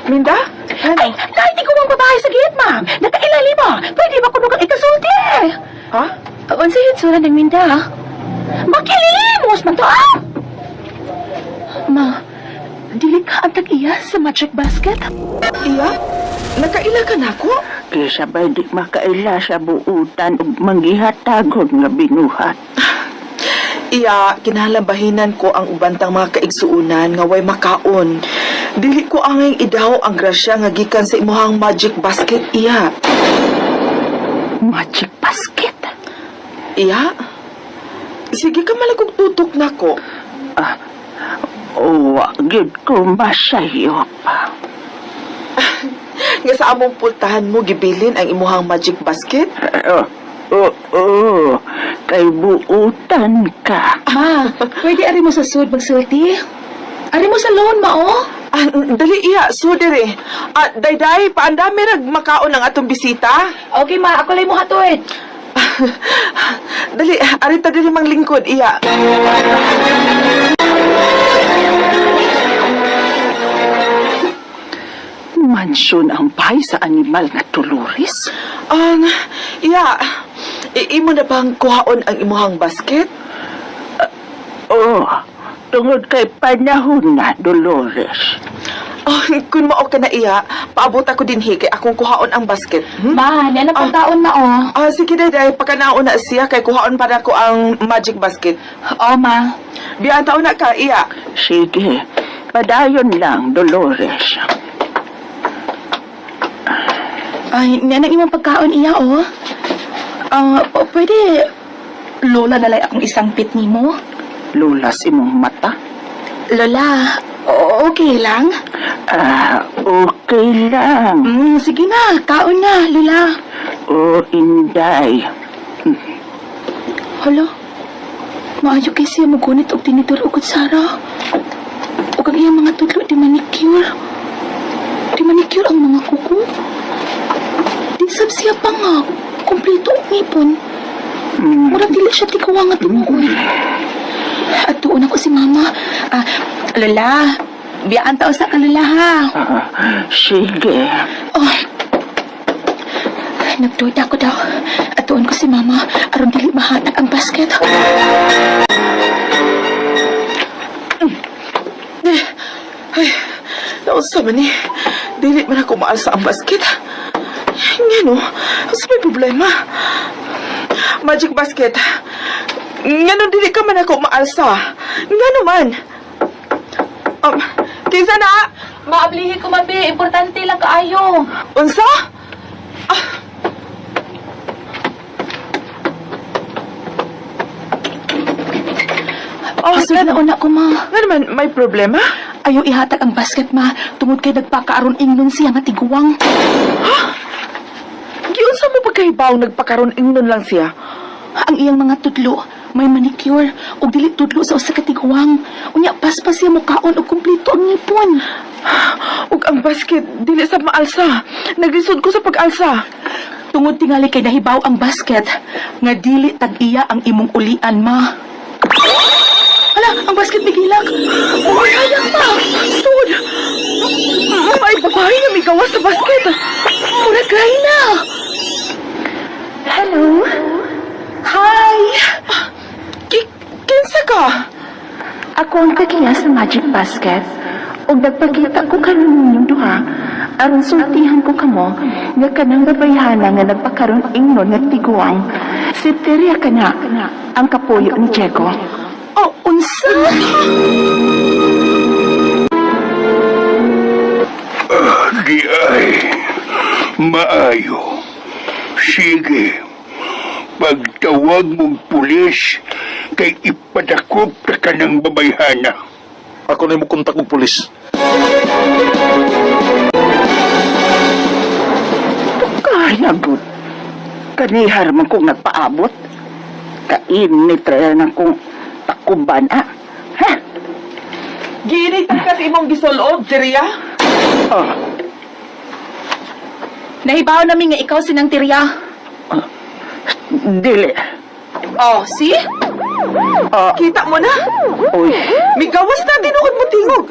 Speaker 5: Minda? Ano?
Speaker 1: Ay, kahit ikaw ang babae sa gate, ma'am. Nakailalim mo. Pwede ba kuno kang ikasulti?
Speaker 5: Ha?
Speaker 1: Unsa yung tsura ng Minda? Makililimos man to, ah! Ma, dili ka ang tag-iya sa magic basket?
Speaker 5: Iya? Nakaila ka na ako?
Speaker 7: Kisa ba di makaila sa buutan ug manggihatagon nga binuhat.
Speaker 2: Iya, kinahanglan ko ang ubantang mga kaigsuunan nga way makaon. Dili ko angay idaw ang grasya nga gikan sa imuhang magic basket, iya.
Speaker 7: Magic basket.
Speaker 2: Iya? Sige ka malagog tutok nako.
Speaker 7: Ah, wa gyud ko masayop.
Speaker 2: Nga sa among pultahan mo gibilin ang imuhang magic basket?
Speaker 7: Oh, oh, oh, kay buutan ka.
Speaker 1: Ma, pwede ari mo sa sud magsulti? Ari mo sa loan, ma, oh?
Speaker 2: Ah, dali iya, so dire. Ah, dayday, paandami rag makaon ang atong bisita.
Speaker 1: Okay, ma. Ako lang mo hatuid.
Speaker 2: Dali, arita dili mang lingkod iya.
Speaker 7: Mansyon ang bahay sa animal nga Dolores.
Speaker 2: Ang iya, imo na bang kuhaon ang imuhang basket?
Speaker 7: Oh, tungod kay panahon na, Dolores.
Speaker 2: Oh, kun mao ka na iya, paabot ako dinhi kay akong kuhaon ang basket. Hmm?
Speaker 1: Ma, yan ang pagkaon, ma, oh.
Speaker 2: Ah, sige dayday, pagkanaon na siya kay kuhaon para ko ang magic basket.
Speaker 1: Oh, ma.
Speaker 2: Biyan taon na ka, iya.
Speaker 7: Sige, padayon lang, Dolores.
Speaker 1: Ay, yan ang imong pagkaon iya, oh. Ah, pwede Lola nalay akong isang pit nimo.
Speaker 7: Lulas imong mata.
Speaker 1: Lola, okay lang?
Speaker 7: Ah, okay lang.
Speaker 1: Sige na, kaon na, Lola.
Speaker 7: Oh, Inday.
Speaker 1: Hala. Maayo kay siya mugunit og tinidor og kutsara. Ug ang iyang mga tudlo di manicure. Di manicure ang mga kuko. Di sab siya pa nga. Kompleto og ngipon. Murag dili siya tiguang nga tinuod. At tuon ako si mama. Ah, Lola, biyaan tao sa kalula ha.
Speaker 7: Sige.
Speaker 1: Oh. Nagduda ko daw. At tuon ko si mama aron dili mahatag ang basket.
Speaker 2: Nausa man ni. Dili man ako maalsa ang basket. Ngano? Asa may problema? Magic basket. Ngano dili ka man ako maalsa? Ngano man? Kinsa na?
Speaker 1: Maablihi ko mabi, importante lang kaayo.
Speaker 2: Unsa? Ah. Oh,
Speaker 1: Pasod na una ko ma.
Speaker 2: Ngano man may problema?
Speaker 1: Ayaw ihatag ang basket ma. Tungod kay nagpakaaron ingnon siya nga tiguang.
Speaker 2: Giunsa mo pagkahibaw nagpakaron ingnon lang siya?
Speaker 1: Ang iyang mga tudlo may manicure ug dili tudlo sa usa ka tiguang. Unya paspas siya mukaon og kumpleto ang ngipon.
Speaker 2: Ug ang basket dili sa maalsa. Naglisod ko sa pag-alsa.
Speaker 1: Tungod tingali kay nahibaw ang basket nga dili tag-iya ang imong ulian ma. Hala, ang basket migilak. Uy, hayang ma.
Speaker 2: Tungod. May babae nga migawas sa basket.
Speaker 1: Murag gray na. Hello. Hi.
Speaker 2: Kinsa ka?
Speaker 1: Ako ang tagiya sa Magic Basket. Ug nagpakita ko karon ninyong duha aron sultihan ko kamo nga kanang babayhana nga nagpakaron ingnon nga tiguang si Teria kana ang kapuyo ni Diego. Oh, unsa?
Speaker 4: Di ay maayo. Sige. Pagtawag mong pulis, kay ipadakop ta ka ng babayhana.
Speaker 6: Ako na mo kontak og pulis.
Speaker 7: Kaya gud. Kanihar man kong nagpaabot. Kainit ra na kong takuban ah. Ha?
Speaker 2: Giinit ka sa imong gisulob, Jeria.
Speaker 7: Oh,
Speaker 1: Nahibaw nami nga ikaw sinang Teria.
Speaker 7: dili.
Speaker 2: Oh, see?
Speaker 7: Oh,
Speaker 2: Kita mo na.
Speaker 7: uy.
Speaker 2: Migawas na tinuod mo tingog.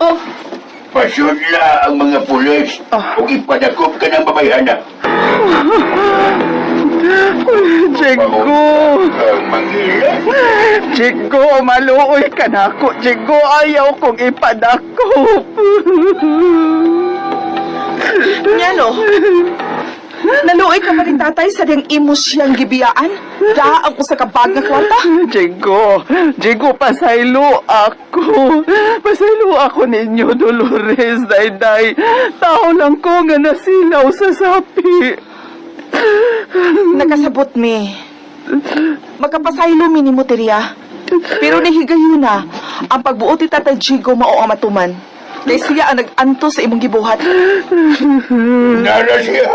Speaker 1: Oh,
Speaker 4: Pasudla ang mga pulis ug ipadakop ka ng babayhana.
Speaker 7: Jigo.
Speaker 4: Ang mangilan.
Speaker 7: Jigo, maluoy ka na ako. Jigo, ayaw kong ipadakop.
Speaker 2: Ngano? Naluoy ka pa rin tatay sa diyang imo siyang gibiyaan? Da ang usa ka bag nga kwarta?
Speaker 7: Jigo, Jigo, pasaylo ako. Pasaylo ako ninyo, Dolores, Dayday. Tao lang ko nga nasilaw sa sapi.
Speaker 2: Nakasabot mi. Magkapasaylo mi ni Muteria. Pero nihigayuna, ang pagbuot ni Tatay Jigo mao ang matuman. Kay siya ang nag-anto sa imong gibuhat.
Speaker 4: Nara siya.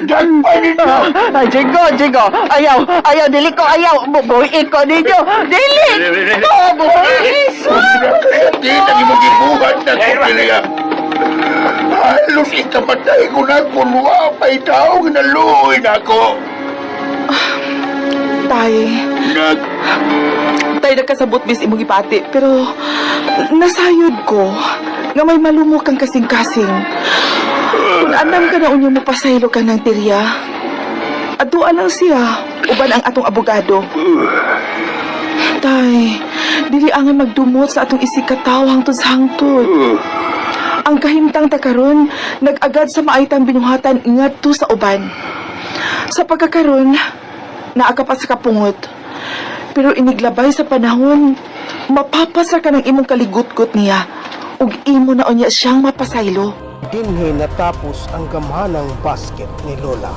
Speaker 4: Dagpa ninyo.
Speaker 7: Ay, Jigo, Jigo, ayaw, ayaw, dili ko, ayaw. Bubuhin ko ninyo. Dili ko, bubuhin ko.
Speaker 4: Nakasakit ang imong gibuhat na ko talaga. Halos ikamatay ko na kung wa pa'y tao nga naluoy na ako.
Speaker 2: Tay,
Speaker 4: Nag
Speaker 2: tay nagkasabot bis imong gipati, pero nasayod ko nga may malumok kang kasing-kasing. Kung anam ka na unyo mo pasaylo ka ng tirya, adua lang siya, uban ang atong abogado. Tay, dili angan magdumot sa atong isikataw hangtod sa hangtod. Ang kahimtang ta karon nag-agad sa maaytang binuhatan ngadto sa uban. Sa pagkakaron, naa ka pa sa kapungot. Pero iniglabay sa panahon, mapapasa ka ng imong kaligutgot niya ug imo na unya siyang mapasaylo.
Speaker 9: Dinhi natapos ang gamhanang basket ni Lola.